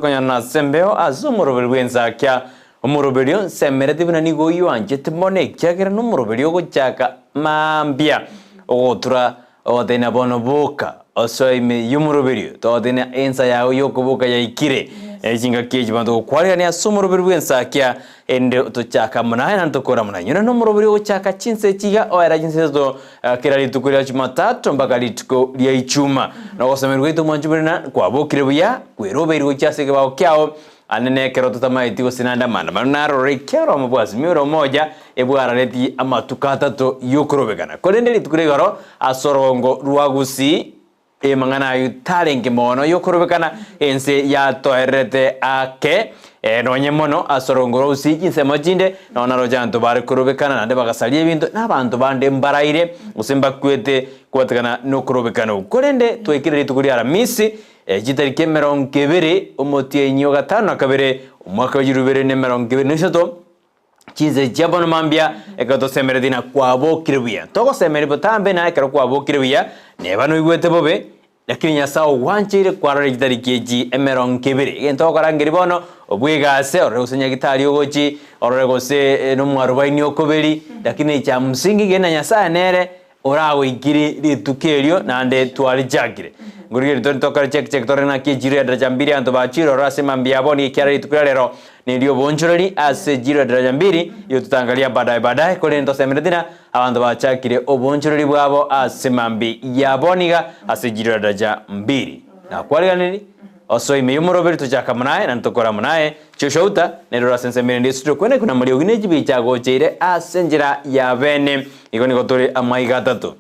Konyana ase embeo ase omoroberi bw'ensakia, omoroberio nsemereti buna nigo oyoanchete mono ekiagera nomoroberio ogochaka mambia ogotura ogotenena bono boka osoe ime y'omoroberio togotenena ensa yao y'okoboka yaikire. Chingaki echi bono togokwarigania ase omoroberio bw'ensakia Erinde tochake amo naye naende tokore amo naye. Nyora nomorobori ogochaka chinsa echi iga oera chinsa isato kera rituko ria Jumatatu mpaka rituko ria Ichuma. Na ogosemeria gwaito omwanchi bore na kwabokire buya, kwerobeire gochia ase ekebao kiao, ande nekero totamaeti gose naende amaandamano naroro ekiagera obomo bwa Azimio la Umoja ebwarareti amatuko atato yokorobekana. Korende rituko ria igoro ase orogongo rwa Gusii, Amang'ana ayio tarenge mono y'okorobekana, ense yatoererete ake, ee, nonye mono ase orongo rwa Usi chinsemo chinde, nao naroche abanto bare korobekana naende bagasaria ebinto, na abanto bande mbaraire, gose mbakwete kobwatekana nokorobekana okwo. Korende twaikire rituko ria Aramisi, chitariki emerongo ebere, omotienyi o gatano na kabere, omwaka bwe chilifu ibere na emerongo ebere na isato, Chinse chia bono mambia, ekero tosemeretie na kwabokire buya. Togosemeria botambe na ekero kwabokire buya, neba noigwete bobe, lakini Nyasae ogwancheire kwarora chitariki echi emerongo ebere. Egento ogokora nkeri bono, obwegase, orore gose nyagitari ogochi, orore gose nomwarobaini okoberi, lakini echa msingi genda Nyasae nere Oragoikiri rituko erio naende twarichakire. Nkorigereria tore tokore check check tore naki echiro ya daraja mbili abanto bachire ororo ase mambia abo nigo ekiara rituko ria rero nerio obonchoreri ase echiro ya daraja mbili iyo tutaangalia baadaye baadaye korende tosemereti na abanto bachakire obonchoreri bwabo ase mambi yabo niga ase echiro ya daraja mbili. Nakwariganiri Osoe ime y'omoroberi tochake amo naye, naende tokore amo naye. Chioshauta, nere ore ase ensemo erende esutire kwene kuna amariogi ne chibicha agocheire ase enchera ya bene. Igo nigo tore amaiga atato.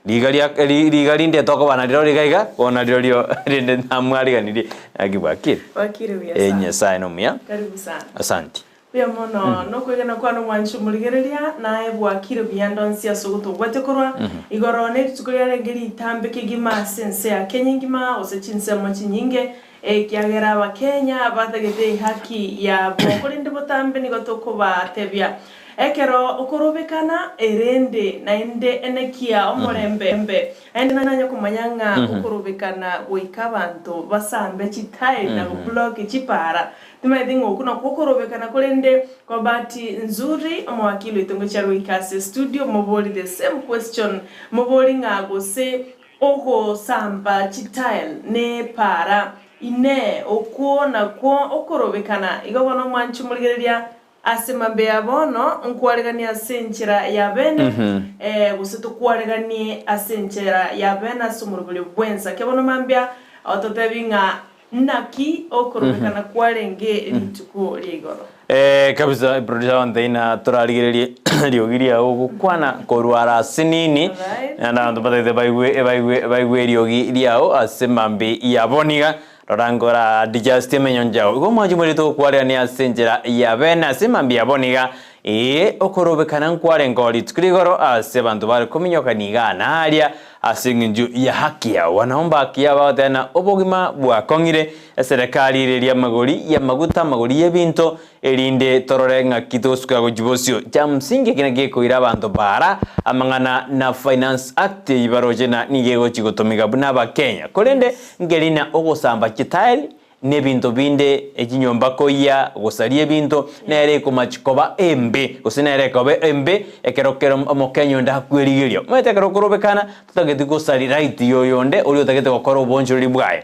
Riga ria ri riga rinde tokoba nariro riga iga, bono narirorio rende namwariganirie. Naki bwakire? Bwakire buya Ee, sana. Nyasaye nomuya. Karibu sana. Asanti. Mbuya mono nokwegena kwane omwanchi omorigereria, naye bwakire buya ndonsi ase ogotogwatia korwa igoro ne rituko riarenge ritambe kegima ase ense ya Kenya engima gose chinsemo chinyinge ekiagera abakenya batagete ehaki yabo korende botambe nigo tokobatebia ekero okorobekana erende naende enekia omorembe Naende nanye komanya ng'a okorobekana goika abanto basambe chitairi na goblock chipara, timanyeti ng'a okwo nakwo okorobekana korende kwa bahati nzuri omowakili oito ngochia goika ase studio mobori the same question mobori ng'a gose ogosamba chitile ne epara inee okwo nakwo okorobekana igo bono omwanchi omorigereria Ase mambia ya bono nkwareganie ase enchera ya bene, ee, gose tokwareganie ase enchera ya bene ase omoroberio bw'ensa. Ekia bono mambia ototebi ng'a naki okorobekana kwarenge rituko ria igoro. Eh, kabisa producer wante ina torarigererie riogi riao gokwana korwa ara asinini Alright. naende abanto batagete baigwe baigwe baigwe eriogi riao ase mambi ya bono iga Rora nkora adjust emenyoncho yao. Igo omwanchi omorito gokwarerania ase enchera ya bene ase mambia bono iga, ee, okorobekana nkwarenge oo rituko rigoro ase abanto bare kominyokania igaa na aria ase eng'encho ya haki yao. Wanaomba haki yao bagoteba ng'a obogima bwakong'ire, eserekari ere eria amagori y'amaguta, amagori y'ebinto, erinde torore ng'aki togosuka gochia bosio. Cha msingi eki nakio gekoira abanto bara amang'ana na Finance Act eyio baroche na nigo egochia gotomiga buna abakenya. Korende nkeri na ogosamba chitairi na ebinto binde echinyomba koyia gosaria ebinto nere ekomachi koba embe gose nere ekoba embe ekero kera omokenya onde akwerigeria. Omanyete ekero okorobekana totageti gosari right ya oyonde oria otagete gokora obonchoreri bwaye.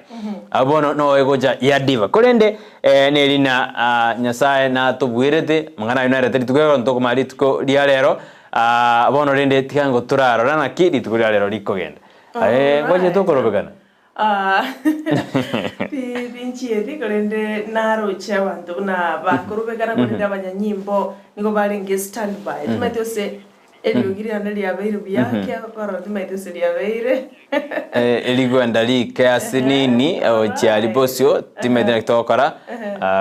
Abwo bono noe egocha yadiva. Korende neri na Nyasaye natobwerete, amang'ana ayio narete rituko ekero ntokomanya rituko ria rero, bono rende tiga ngo torarora naki rituko ria rero rikogenda. Aye ngochete okorobekana? Tinchieti korende naroche abanto buna bakorobekana korende abanyanyimbo nigo barenge standby. Timanyeti gose Eriogi riane riabeire buya, ekiagera timaeti ase riabeire. Rigwenda rike ase nini gochia aria bosio timaeti naki togokora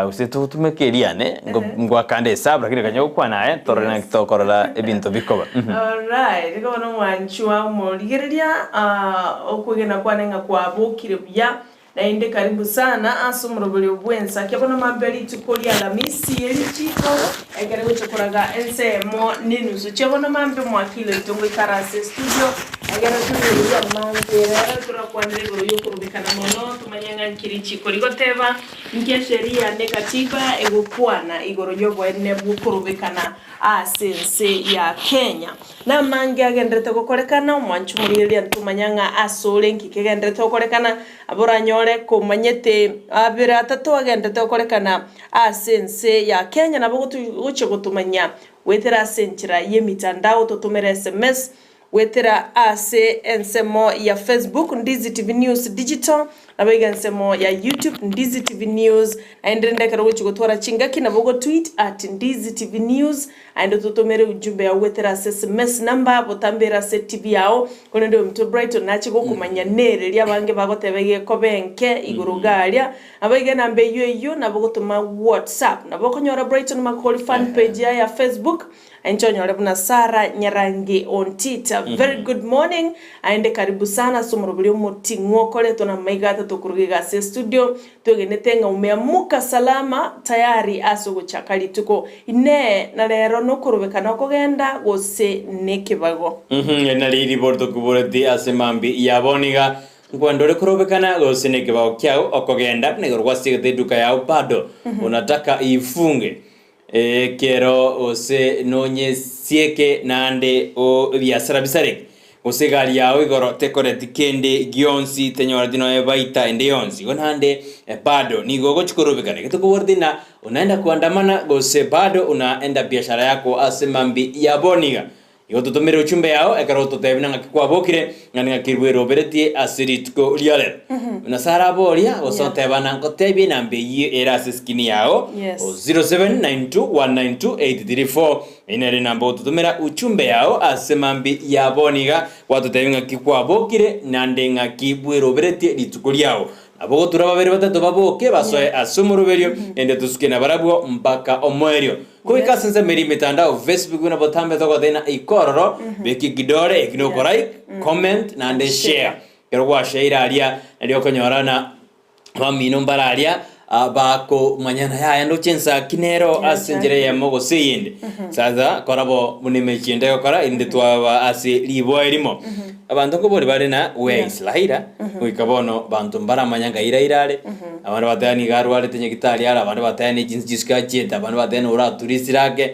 gose totumeke eriane ngoakande esabu lakini kanya gokwana aye torore naki tokorora ebinto bikoba. Alright, igo bono omwanchwa omorigereria okwegena kwane ng'a kwabokire buya. Naende karibu sana ase omoroberio bw'ensa kia bono mambia rituko ria Alamisi ye richiiko, ekero egocha koraga ensemo nenusu chia bono mambia omwakili oito ngoikara ase estudio. Ekero tore amange rero torakwanere igoro y'okorobekana mono, tomanye ng'a nki richiko rigoteba, nki esheria ne katiba egokwana igoro y'oboene bw'okorobekana ase ense ya Kenya. Namange agenderete gokorekana, omwanchi omorigereria ntomanya ng'a asore nki kegenderete gokorekana, abo oranyore komanyete abere atato agenderete gokorekana ase ense ya Kenya nabo gochia gotomanya goetera ase enchera y'emitandao totomere sms Goetera ase ensemo ya Facebook, Ndizi TV News Digital, naboigo ensemo ya YouTube, Ndizi TV News. Naende rende ekero ogochia gotwara chingaki nabo ogotweet at Ndizi TV News, naende ototomere ujumbe yao goetera ase sms number botambe ere ase TV yao. Korende oyominto Brighton nache gokomanya nere riria abange bagoteba egekoba enke igoro iga aria. Naboigo enamba eyio eyio nabo ogotoma WhatsApp. Nabo okonyora Brighton Makori fan page yaye ya Facebook. Inche onyore buna Sarah Nyarangi Ontita. Very good morning aende karibu sana ase omorobori omoting'u okoretwa na amaiga atato koruga iga ase estudio. Twegenete ng'a umeamuka salama tayari ase ogochaka rituko. Inee na rero nokorobekana okogenda gose nekebago? Eri nario ribori tokuboreti ase mambi ya bono iga, Nkwenda ore korobekana gose nekebago kiao okogenda, buna igoro gwasiegete eduka yao bado unataka ifunge. Ekero gose nonyesieke naende o ebiasara bisareke, gose egari yao igoro tekoreti kende gionsi, tenyoreti nonya ebaita ende yonsi, igo naende bado nigo ogochia korobekana. Egento okoboreti ng'a unaenda kuandamana gose bado unaenda biashara yako ase mambia ya bono iga. Igo totomere ochumbe yao ekero ototebia ng'aki kwabokire, ng'a ning'aki bweroberetie ase rituko ria rero. Buna Sara aboria, gose Yeah. otebana, nkotebie enamba eyio ere ase eskini yao, Yes. o 0792192834, eyio nere enamba ogototomera uchumbe yao ase mambi ya bono iga, gwatotebia ng'aki kwabokire, naende ng'aki bweroberetie rituko riao. Nabo ogotura babere batato baboke basoe ase omoroberio, ende tosuke nabarabwo mpaka omoerio. Goika ase ensemo eria emetandao, Facebook buna botambe togoteba ika ororo, beka ekidore, eki noko like, comment naende share. Ekero gwashaire aria, nario okonyora na abamino mbare aria ah, bakomanyana yaya ndoche ensaki nero ase enchera eyemo gose eyende. Sasa kora bo buna emechie ende egokora erinde twaba ase riboa erimo. Abanto nkobori bare na where is Raila, goika bono banto mbaramanya ng'ai Raila are, abande bateba nigo arwarete nyagitari are, abande bateba ne chinse chisiko achiete, abande bateba noro aturisire ake,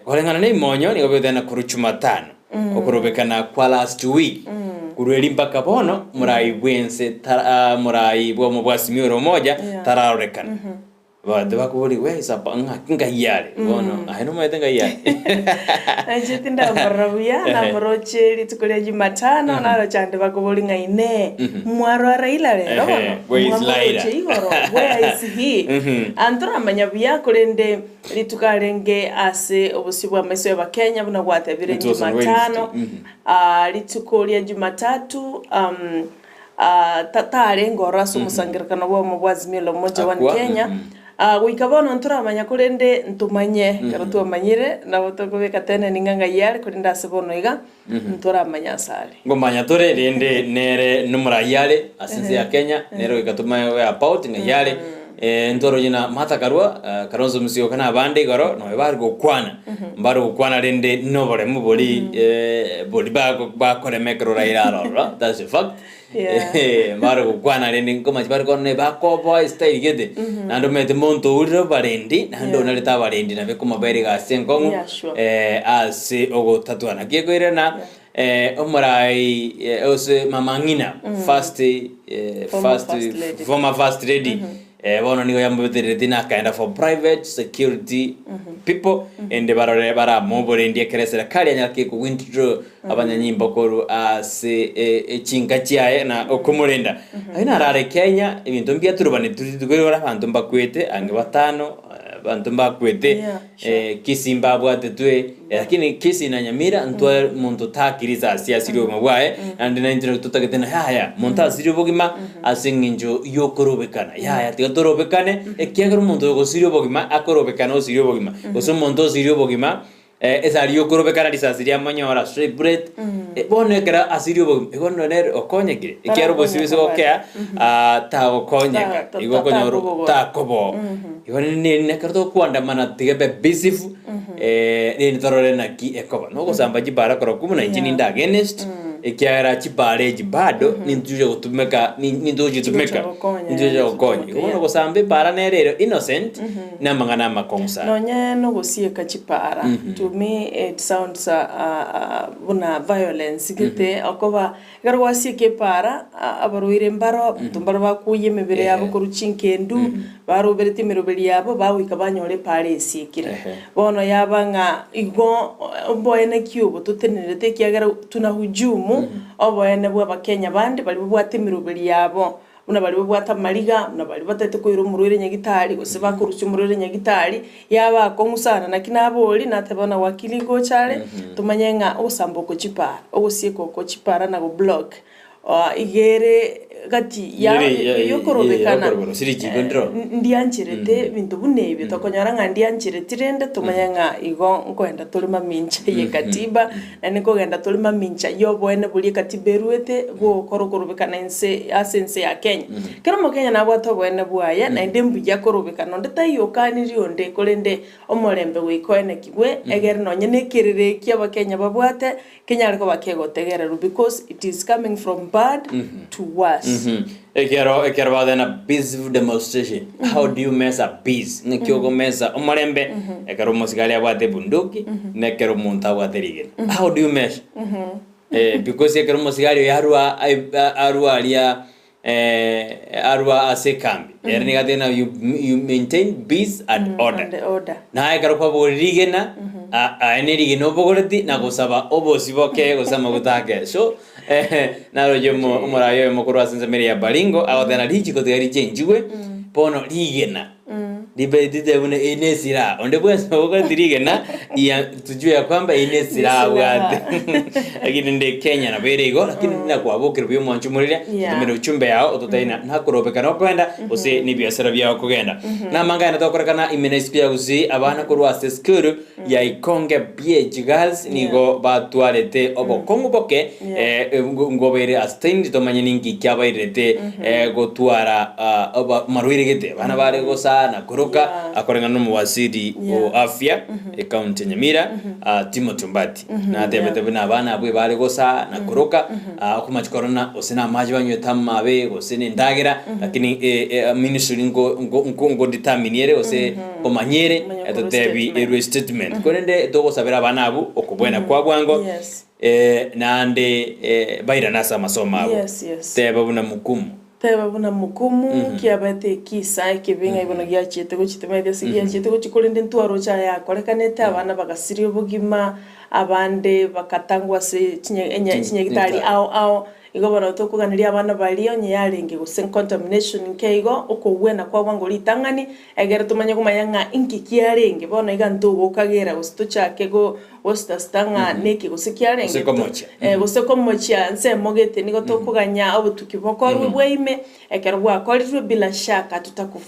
koreng'ana na ebimonyo nigo bigoteba korwa Jumatano, okorobekana kwa last week, korwa erio mpaka bono morai bwense tara morai bwa omobwasimi ore omoja tararorekana. Abanto bakoboria, Where is apa ng'aki ngai are? Bono aye nomanyete ngai are? Nainche tindamorora buya, namoroche rituko ria Jumatano, naroche ande bakoboria ng'a Inee, mwarora Raila rero Ehe, bono? where is Mwamoroche Raila? igoro, where is he? Ah, ntoramanya buya, korende rituko arenge ase obosio bw'amaiso y'Abakenya buna gwatebire It was on Jumatano, Wednesday. Mhm. ah, rituko ria Jumatatu, um, Tarenge ororo ase omosangererekano bw'obomo bwa Azimio la Umoja One Akwa, Kenya. Goika bono ntoramanya korende ntomanye, ekero twamanyire nabo tokobeka teneni ng'a ng'ai are korende ase bono iga ntoramanya ase are. Ngomanya tore rende nere nomorai are ase ense ya Kenya nere goika tomanye where about ng'ai are ntoroche na Martha Karua Kalonzo Musyoka na abande igoro nonya bare gokwana mbare gokwana rende noboremu bori bori bakorema ekero Raila aroro that's a fact Yeah. Mbare gokwana rende nkomache bare korora bakoboa estyle gete naende omanyete monto ourire obarendi naende Yeah. onarete abarendi nabe komabera egasi enkong'u Yeah, sure. ase ogotatua. Naki ekoirana omorai ase mama ng'ina first Former first first lady. former first lady bono nigo yamobeterereti nakaenda for private security people ende barore baramoborendi ekero eserekari anyare ko withdraw abanyanyimbo korwa ase echinka chiaye na okomorenda. Ayio narare Kenya ebinto mbiaturubanetwe rituko riria abanto mbakwete ang'e batano abanto mbakwete Yeah, sure. Kisii mbabwatetwe lakini Kisii na Nyamira ntwae monto takiri risasi asirie obogima bwaye naende naintwe nabo totagete ng'a yaya monto asirie obogima ase eng'encho yokorobekana yaya tiga torobekane ekiagera omonto oyo ogosiria obogima akorobekana osirie obogima gose omonto osirie obogima Esari y'okorobekana risasi riamonyora stray bullet, bono ekero asirie obogima, igo bono nere okonyekire, ekiagera obosio ase gokea tagokonyeka, igo okonyora Takobogora. takoboa. Igo rende ekero tokoandamana tiga ebe peaceful, rende torore naki ekoba. Nogosamba chibara korokwo buna inche ninde against, Ekiagera chipara echi bado nintoche gotumeka nintochitumeka Chigocha gokonya, nintoche gokonya. Igo bono yeah. gosamba epara nere ere innocent na amang'ana amakong'u sana. Nonye nogosieka chipara, to me it sounds buna violence gete okoba ekero gwasieka epara abarwaire mbaro, abanto mbaro bakoyia emebere yabo korwa chinkendu, barobereti emeroberi yabo bagoika banyora epara esiekire. Bono yaba ng'a igo oboene ki obo totenenerete ekiagera tunahujumu oboene bw'Abakenya bande baria babwate emeroberi yabo, buna baria babwate amariga, buna baria batagete koira omorwaire nyagitari gose bakorusia omorwaire nyagitari, yaba akong'u sana. Naki naboria nateba buna wakili ngocha are, tomanye ng'a ogosamba oko chipara, ogosieka oko chipara na goblock iga ere gati ya Ere ya- ya- yokorobekana yokorobera, siri chiko ndiro. Ndiancherete ebinto buna ebio, tokonyora ng'a ndianchereti rende tomanye ng'a igo nkoenda tore mamincha ye katiba, naende nkogenda tore mamincha y'oboene boria ekatiba eruete bw'ogokora okorobekana inse ase ense ya Kenya. Kera omokenya nabwate oboene bwaye, naende mbuya korobekana onde taiyo okanirie onde, korende omorembe goika oenekigwe, egere nonye na ekerero eki abakenya babwate, Kenyare koba kegotegererwa because it is coming from bad to worse. Ekero ekero bagoteba peaceful demonstration, how do you measure peace? Ng'aki okomesa omorembe ekero omosigari abwate ebunduki na ekero omonto abwate rigena. How do you measure? Eh, because ekero omosigari oyo arwa ai- arwa aria arwa ase ekambi, ere nigo ateba ng'a you, you maintain peace and order. And order. Naye ekero kwabogoria rigena, a- aye ne rigena obogoreti na gosaba obosie boke gose amaguta ake. So, naroche omo- omoraia oyomo korwa ase ensemo eria ya Baringo, agoteba ng'a richiko tiga richenchigwe, bono rigena ribe rite buna eye ne esilaha. Onde bwensi obogoreti rigena, ya tujue ya kwamba eye ne esilaha abwate. Lakini rende Kenya nabo ere igo, lakini buna kwabokire buya omwancho omorere, Yeah. totomere uchumbe yao ototebie ng'a nakorobekana okoenda gose ne ebiasara biao okogenda. Namang'ana aye tokorekana ime na isiko ya Gusii, abana korwa ase esukuru ya Ikonge BH Girls nigo batwarete obokong'u boke Yeah. eh, ngobaire abstained tomanye ninki kiabairete eh, gotwara ah, amarwaire gete abana bare gosaa na koroka Yeah. akoreng'ana nomowaziri Yeah. o afya ecounty ya Nyamira ah, Timothy Ombati natebete yeah. buna abana abwo ebare gosaa na koroka ah, okomachi korona gose na amache banywete amabe gose na endagera lakini eh, eh, ministry nko nko nko nkodetermine ere gose komanya ere Manya korwa etotebi statement. erwe statement korende togosabera abana abwo okobwena kwa bwango Yes. eh, naende eh, bairane ase amasomo abo Yes, yes. teba buna mukumu Teba buna mokumu, kiabete ekisa ekebe ng'a bono giachiete gochia timaeti ase giachiete gochia, korende ntwaroche aya akorekanete, abana bagasiria obogima, abande bakatangwa ase chinye enye chinyagitari ao ao. Igo bono tokoganeria abana baria onye yarenge gose contamination nke igo, okogwena kwa bwango ritang'ani, egere tomanye komanya ng'a inki kiarenge, bono iga ntogokagera gose tochake go gosita-sita ng'a neki gose kiarenge Gose komochia. Eh, gose komochia nsemo gete, nigo tokoganya obotuki bokorwe bwa ime, ekero bwakorirwe bila shaka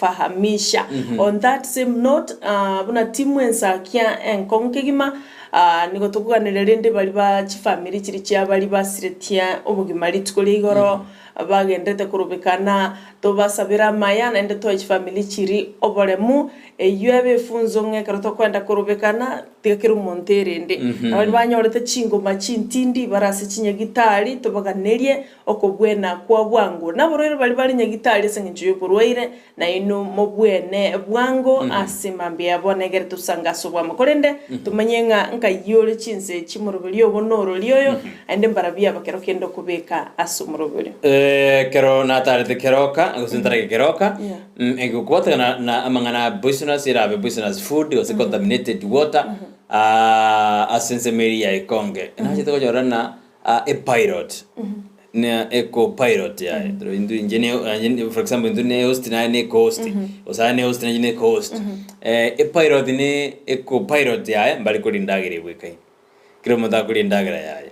tutakufahamisha. On that same note, ah, buna timu ensakia enkong'u kegima, ah, nigo tokoganeria rende baria ba chifamiri chiria chia baria basiretie obogima rituko ria igoro, bagenderete korobekana, tobasabere amaya naende toe chifamiri chiria oboremu, eyio ebe efunzo ng'a ekero tokoenda korobekana, Tiga kera omonto erende, na baria banyorete chingoma chintindi bare ase chinyagitari, tobaganerie okobwena kwa bwango. Naborwaire baria bare nyagitari ase engencho y'oborwaire, nainwe mobwene bwango ase mambia ya bono, egere tosange ase oboamo. Korende tomanye ng'a nkai ore chinse echi omoroberio obo norori oyo, naende mbarabwo aba kero kende okobeka ase omoroberio. Ekero natarete keroka, gose ntarenge keroka, Yeah. Egokobwatekana na amang'ana a poisonous erabe poisonous food gose contaminated water ah, ase ensemo eria ya Ikonge. Nachete konyora na ah, e pilot na eco pilot yaye Toro intwe inche ne inche for example intwe ne host naye ne co-host gose aye ne host naye ne co-host. E pilot ne eco pilot yaye mbare koria endagera ebwekaine. Kera omonto akoria endagera yaye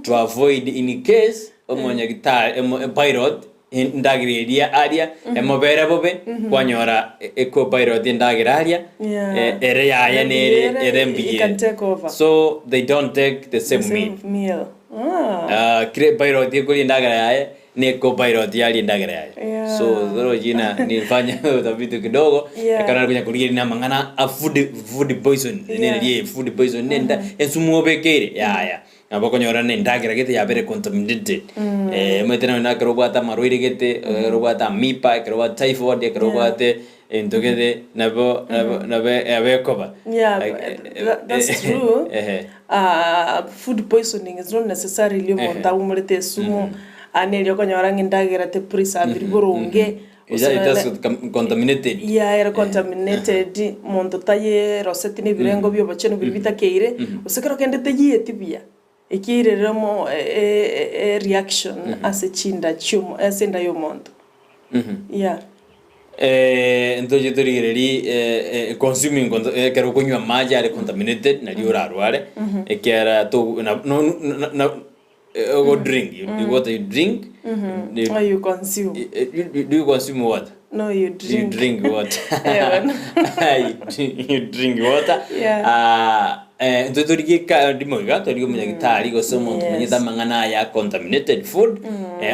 to avoid in case omonyagitari emo epilot endagera eria aria emobere bobe kwanyora ecopilot endagera aria Yeah. ere yaye Ere nere mbuya ere, ere it mbuya can ere. take over. So they don't take the same The meal. same meal. Ah. Ah, kire pilot ekoria endagera yaye ne copilot yaria endagera yaye. Yeah. So torochi na nilifanya utafiti kidogo Yeah. ekero nare konya korigereria na amang'ana a food food poison Yeah. nere rie food poison nenda ensumu obekeire yaya. Nabo okonyora na endagera gete yabere contaminated. Omanyete nonye na ekero obwate amarwaire gete, ekero obwate amiba, ekero obwate typhoid, ekero obwate ebinto gete, nabo nabo nabo nabo ekoba. Yeah, that's true. Ehe. Food poisoning is not necessarily omonto aumorete esumu, neri okonyora ng'a endagera te preserved boronge, It is contaminated. Yeah, ere contaminated, monto tayeroseti na ebirengo bia obochenu biria bitakeire, gose kero kende teyieti buya, ekiairerire omo e reaction ase chinda chiomo ase enda ya omonto. Yeah. Ntoche torigererie consuming ekero okonywa amache are contaminated nario orarware, ekiagera to na no na ogo drink, the water you drink, Or you consume. do you consume water? No, you You drink. drink water. Eh, bono. You drink water. Yeah. Ah, intwe torigie ka ndimo iga torigie omonyagitari gose omonto Yes. omanyete amang'ana aya contaminated food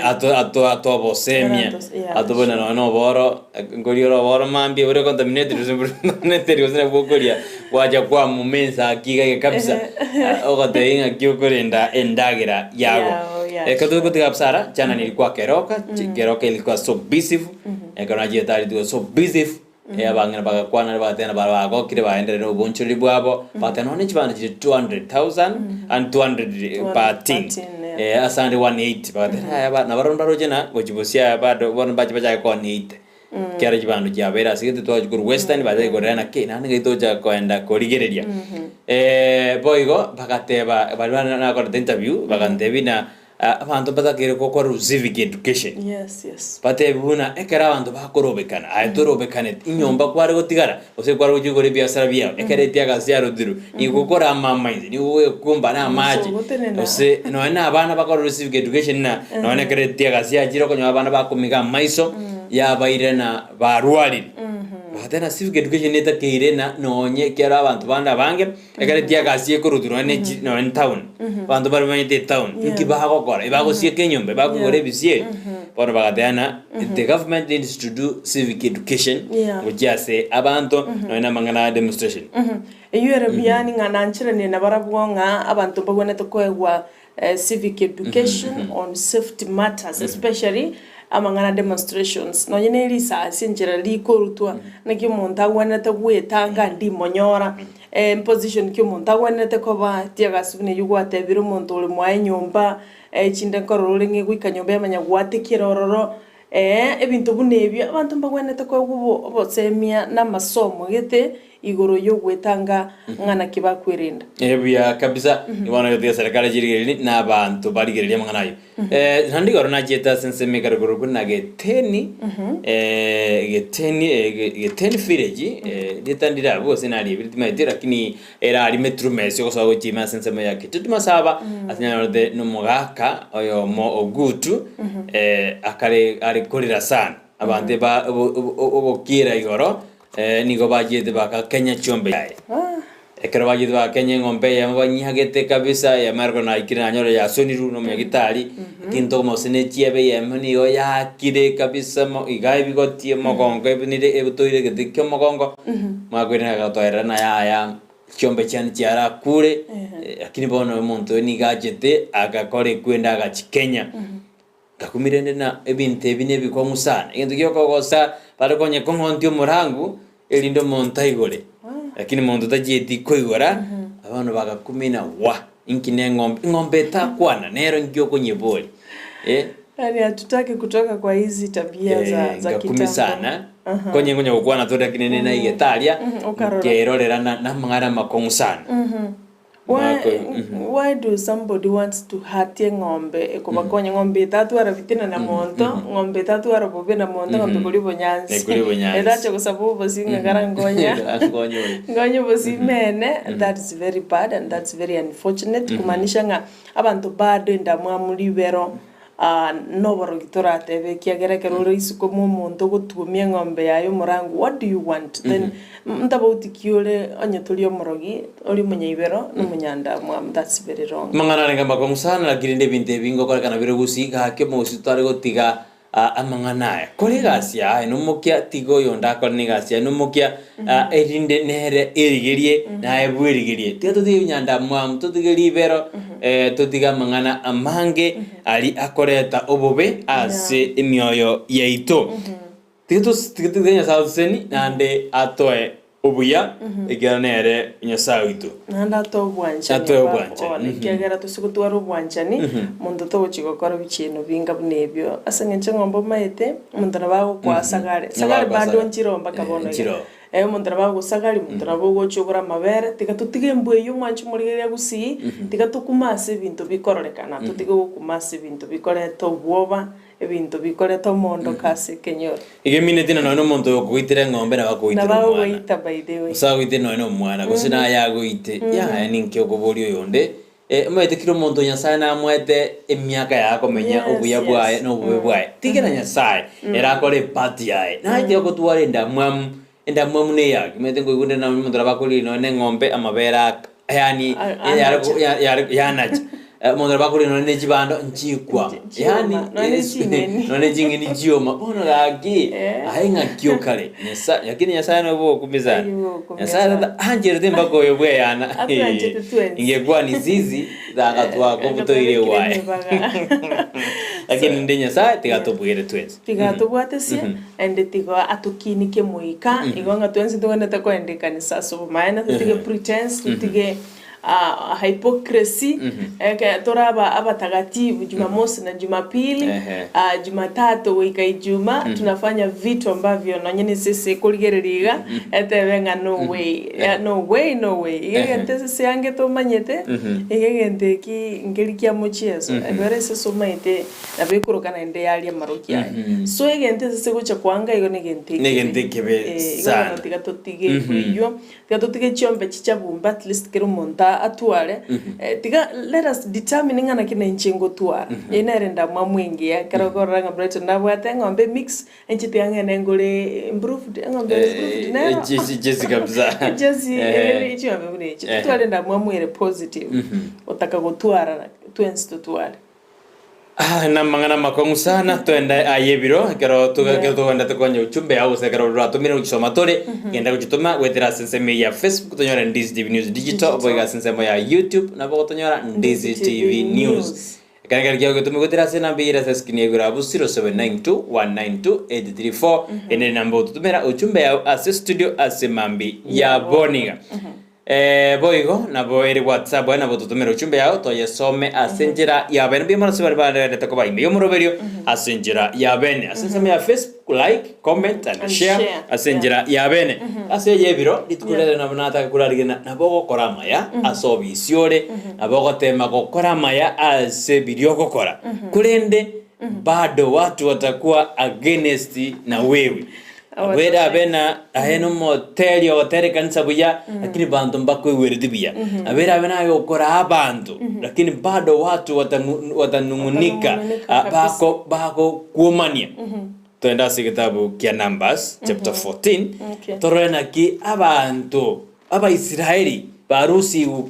ato ato atobosemia Aratos- yeah, atobone sure. nonya na oboro nkoria ore oboro mambia bore contaminated gose mbori contaminated gose nabwo okoria gwacha kwamuma ensaki iga iga kabisa ogotebia ng'aki okorenda endagera yago. Yago, yeah, Ekero sure. togotiga busara chana nilikuwa keroka keroka ilikuwa so busy ekero nachiete aria it was so busy abang'ina bagakwana bagateba bara bagokire baenderere na obonchoreri bwabo bagateba nonya chibando chire 200,000 and 200 per tin 200 per tin, yeah. ase ande 180 bagateba yaya ba nabarobwo mbaroche na gochia bosio aya bado bono mbache bachake koonia 80 Ekiagera chibando chiabeire ase gete twachia korwa Western bachake korera naki naende ngai tocha koenda korigereria. Boigo bagateba baria bare nakorete interview bagantebia buna abanto mbatakeire gokora civic education. Yes, yes. Batebi buna ekero abanto bakorobekana aye torobekaneti enyomba kware gotigara gose kware gochia gokora ebiasara biao ekero etiagasi yarotirwe nigo okorama amaiso nigo ogoekumba na amache Gose ogotenena. gose nonya na abana bakorerwe civic education na nonya na ekero etiagasi yachire okonyora abana bakomiga amaiso yabaire na barwarire. Bagateba na civic education netakeire na nonye ekero abanto bande abange ekero etiagasi ekorutwa nonya ne chi nonya ne town abanto baria bamenyete etown inki bagokora ebagosieka enyomba ebakogora ebisieri bono bagateba na the government needs to do civic education Yeah. gochia ase abanto nonya na amang'ana a demonstration. Eyio ere buya ng'a nancheranie nabarabwo ng'a abanto mbagwenerete koegwa civic education on safety matters especially amang'ana demonstrations nonye ne risasi enchera rikorutwa naki omonto agwenerete gwetanga ndimonyora position ki omonto agwenerete koba tiagasi buna eywo gwatebire omonto ore mwaye nyomba chinde nkorora ore ng'a egoika nyomba yamanya gwatekera ororo ebinto buna ebio abanto mbagwenerete koegwa obo obosemia na amasomo gete igoro y'ogwetanga ng'a naki bakwerenda. Buya kabisa, bono gotiga serikali chirigererie na abanto barigererie amang'ana ayio. Naende igoro nachiete ase ensemo ekare korokwa na Geteni, Geteni, Geteni village, rieta ndire abwo gose nariebire timaeti lakini ere aria Metrumesi ogosoa gochia ime ase ensemo ya Kitutu Masaba, ase nanyorete nomogaka oyomo Ogutu, akare are korera sana, abanto eba ogokiira igoro. Nigo bachiete bagakenya chiombe chiaye. Ekero bachiete bagakenya eng'ombe eyemo banyiagete kabisa, eyemo ariko naikire nanyora yasonirwe na omonyagitari, lakini togoma gose ne chiebe eyemo nigo yaakire kabisa mo iga ebigotie mogongo ebunire ebutoire egete kia omogongo, mwakoirana agatoerera na yaya chiombe chiane chiarakure, lakini bono omonto oyo nigo achete agakora ekwenda agachikenya. Ngakumia rende na ebinto ebi nebikong'u sana, egento giokogosa bare konya kong'ontia omorangu erinde omonto aigore, lakini monto tachieti koigora, abana bagakumia na wa, inki na eng'ombe, eng'ombe etakwana nero inki okonyeboria eh. Yaani hatutaki kutoka kwa hizi tabia za, za Ngakumia kitambo. sana, konya nkonya gokwana tore lakini nere naigete aria, Okarora. nkerorera na namang'ana amakong'u sana. Why, why do somebody wants to hurt eng'ombe ekobakonya ng'ombe etatwara fitina na monto ng'ombe etatwara bobe na monto ng'ombe ekoria obonyansi Ekoria obonyansi. etache gosaba obosie ng'a kara nkonya Nkonye oyo. nkonye obosie mene that's very bad and that's very unfortunate kumaanisha ng'a abanto bado endamwamu ribero Noborogi toratebe, ekiagera ekero ore isiko mw'omonto ogotuomia eng'ombe yaye omorango, what do you want? Then ntabauti ki ore onye tori omorogi, ore omonyaibero, na omonyandamwamu, that's very wrong. Amang'ana arenge amakong'u sana, lakini rende ebinto ebi ngokorekana bire gusii, gaki omogusii totare gotiga. Amang'ana aya, Kora egasi yaye nomokia, tiga oyonde akore negasi yaye nomokia, erinde nere erigerie naye bwerigerie. Tiga totige ebinyandamwamu, totige ribero, totige amang'ana amange aria akoreta obobe ase emioyo yaito. Tiga tos tiga tiga Nyasaye atosesenie naende atoe obuya, ekiagera nere Nyasaye oito. Naende atoe obwanchani Atoe above obwanchani, all, mhm. ekiagera tose gotwara obwanchani, monto togochia gokora bichieno binga buna ebio. Ase eng'encho eng'ombe omaete, omonto nabo agokoa sagare, Nabo sagare agokoa bado sagare. nchiroo mpaka Eh, bono iga. nchiroo. Eh, omonto nabo agosagaria, omonto nabo ogocha ogore amabere, tiga totige embwa eywo mwanche omorigereria gusii, tiga tokume ase ebinto bikororekana, totige gokuma ase ebinto bikoreta obwoba, Ebinto bikoreta omoondoko ase ekenyoro. Iga emineti na nonya nomonto oyo okogoitera eng'ombe nabo akogoitera Nabo omwana. agogoita by the way. Gose agoite nonya na omwana, gose naye agoite. Yaya ninki okoboria oyonde? Eh, omanyete kera omonto Nyasaye namoete emiaka yaye komenya Yes, obuya bwaye yes. na obobe bwaye. Tigera Nyasaye ere akore epart yaye. Naye tiga gotwara endamwamu, endamwamu neyaki? Omanyete nkoigwa onde nabo omonto nabo akorire nonya na eng'ombe amabere aka yaani A- yare anacha. ya- yare yanacha. Omonto nabo akorire nonya ne chibando nchikwa, Nchi- yaani chioma, nonya ne ching'eni. nonya ne ching'eni chioma. Bono gaki, Eh. aye ng'aki okare? Nyasaye, lakini Nyasaye nobe ogokumia sana. Aye ogokumia Nyasaye sana. tata ancherete mpaka oyo bweyana. Atwanchete twensi. Ingekwana isizi, tagatwakobutoire Gatwabekire ewaye. emibaga. Lakini ninde Nyasaye, tiga Yeah. tobwere twensi. Tiga atobwatesie, naende tiga atokinie kemoika, igo ng'a twensi togwenerete kogenda ekanisa ase obomaene, totige pretense, totige hypocrisy, eke tore aba abatagatifu Jumamosi na Jumapili, Ehe. Jumatatu goika Ijumaa, tunafanya vitu ambavyo nonye na esese ekorigereria iga, etebe ng'a no way, no way, no way. Iga egento esese yange tomanyete, iga egento eki nkeri kia mochieso, ekero esese omanyete Nabo ekoroka naende yaria amaroki aye. So egento ase gocha koanga igo negento ekebe. Negento ekebe Eh, igo sana. bono tiga totige eywo, tiga totige chiombe chichabumbe at least kera omonto atware. Eh, tiga let us determine ng'a naki nainche ngotwara. Eye nere endamwamu engiya ekero okorora ng'a Brighton nabwate eng'ombe emix, inche tiga ng'ende ngore improved, eng'ombe ere improved nero. Jezi jezi kabisa. Jezi Eh. ere chiombe buna echi. Eh. Totware endamwamu ere positive, otaka gotwara twensi totware. Ah, namang'ana amakong'u sana twende aye ebiro ekero tuge- Yeah. ekero togendete konya ujumbe yao gose ekero rwatomire gochisoma tore genda gochitoma goetera ase ensemo eye ya Facebook tonyore Ndizi TV News Digital Digital. boigo ase ensemo ya YouTube nabo gotonyora Ndizi Ndizi TV TV News News. ekero ekero kiago getome goetera ase enamba eye ere ase eskrini ya igoro abwo 0792 192 834 eye nere enamba ogototomera ujumbe yao ase studio ase mambi ya boniga Boigo nabo ere WhatsApp aye nabo totomere ujumbe yao toyesome ase enchera ya bene mbuya mono ase baria barenderete koba ime y'omoroberio ase enchera ya bene ase ensemo ya Facebook like comment and And share share, ase yeah. enchera ya bene ase eye ebiro rituko Yeah. riria nabo nataka korarigena nabo ogokora amaya ase obisi ore nabo ogotema gokora amaya ase biria ogokora korende bado watu watakuwa against na wewe Abwere abe na aye nomoteri ogotera ekanisa buya, lakini banto mbakoigwereti buya. Abere abe naye okoraa abanto, lakini bado watu watang'u- watanung'unika, Watanung'unika ah, kabisa. bako bagokuomania. Toende ase egetabu kia Numbers chapter 14, Okay. torore naki abanto Abaisraeli barusigwe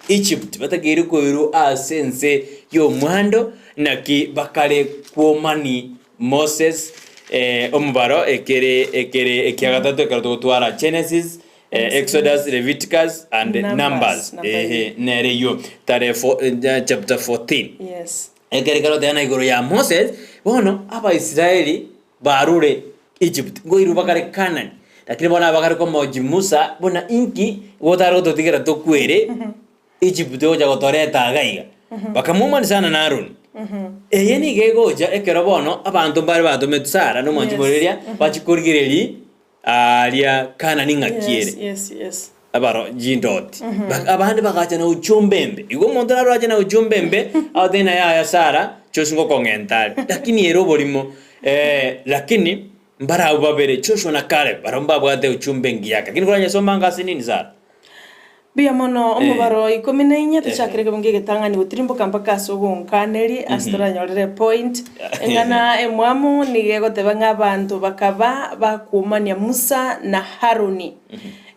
Egypt batakeire koirwa ase ense y'omwando, naki bakare kwomani Moses eh, omobaro ekere ekere ekia gatato ekero togotwara Genesis eh, Exodus, Leviticus and Numbers, Numbers number ehe nere eyio tare fo, eh, chapter 14 Yes. ekere ekero oteba igoro ya Moses bono Abaisraeli barure Egypt ngoirwa bakare Canaan lakini bono abakare komochi Musa buna inki gotare gototigera tokwere Egypt ogocha gotoreta iga iga. Bakamwomani sana na Aroni. Eye nigo egocha ekero bono abanto mbare batometwe Sara na omwanchi Yes. boriria bachie korigereria aaria Kanani ng'aki ere. Yes, yes, yes. Abaro chindoti. Ba- Abande bagacha na ujumbe embe. Igo omonto narorache na ujumbe embe, agotebi naye yaya Sara, Joshua ngokong'enta are. Lakini ere oborimo, eh, lakini mbarabwo babere, Joshua na Caleb, barabwo mbabwate ujumbe engiya. Lakini koranyesoma anga ase nini Sara? Mbuya mono omobaro ikomi na inye tochakere ekerongo egetang'ani gotirimboka mpaka ase ogonkaneri ase toranyorere epoint. Eng'ana emwamu nigo egoteba ng'a abanto bakaba bakwomania Musa na Haroni.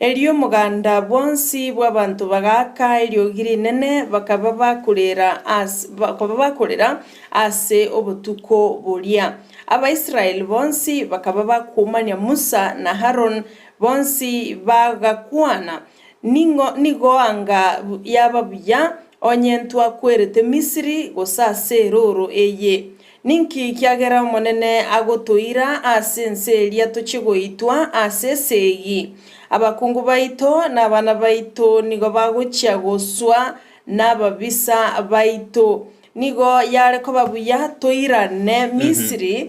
Erio omoganda bwonsi bw'abanto bagaaka eriogi rinene bakaba bakorera ase bakaba bakorera ase obotuko boria. Abaisraeli bonsi bakaba bakwomania Musa na Haroni Bonsi bagakwana, Ning'o nigo anga yaba buya onye ntwakwerete Misiri gose ase erooro eye? Ninki kiagera Omonene agotoira ase ense eria tochie goitwa ase esegi? Abakungu baito na abana baito nigo bagochia goswa nababisa baito. Nigo yare koba buya toirane Misiri,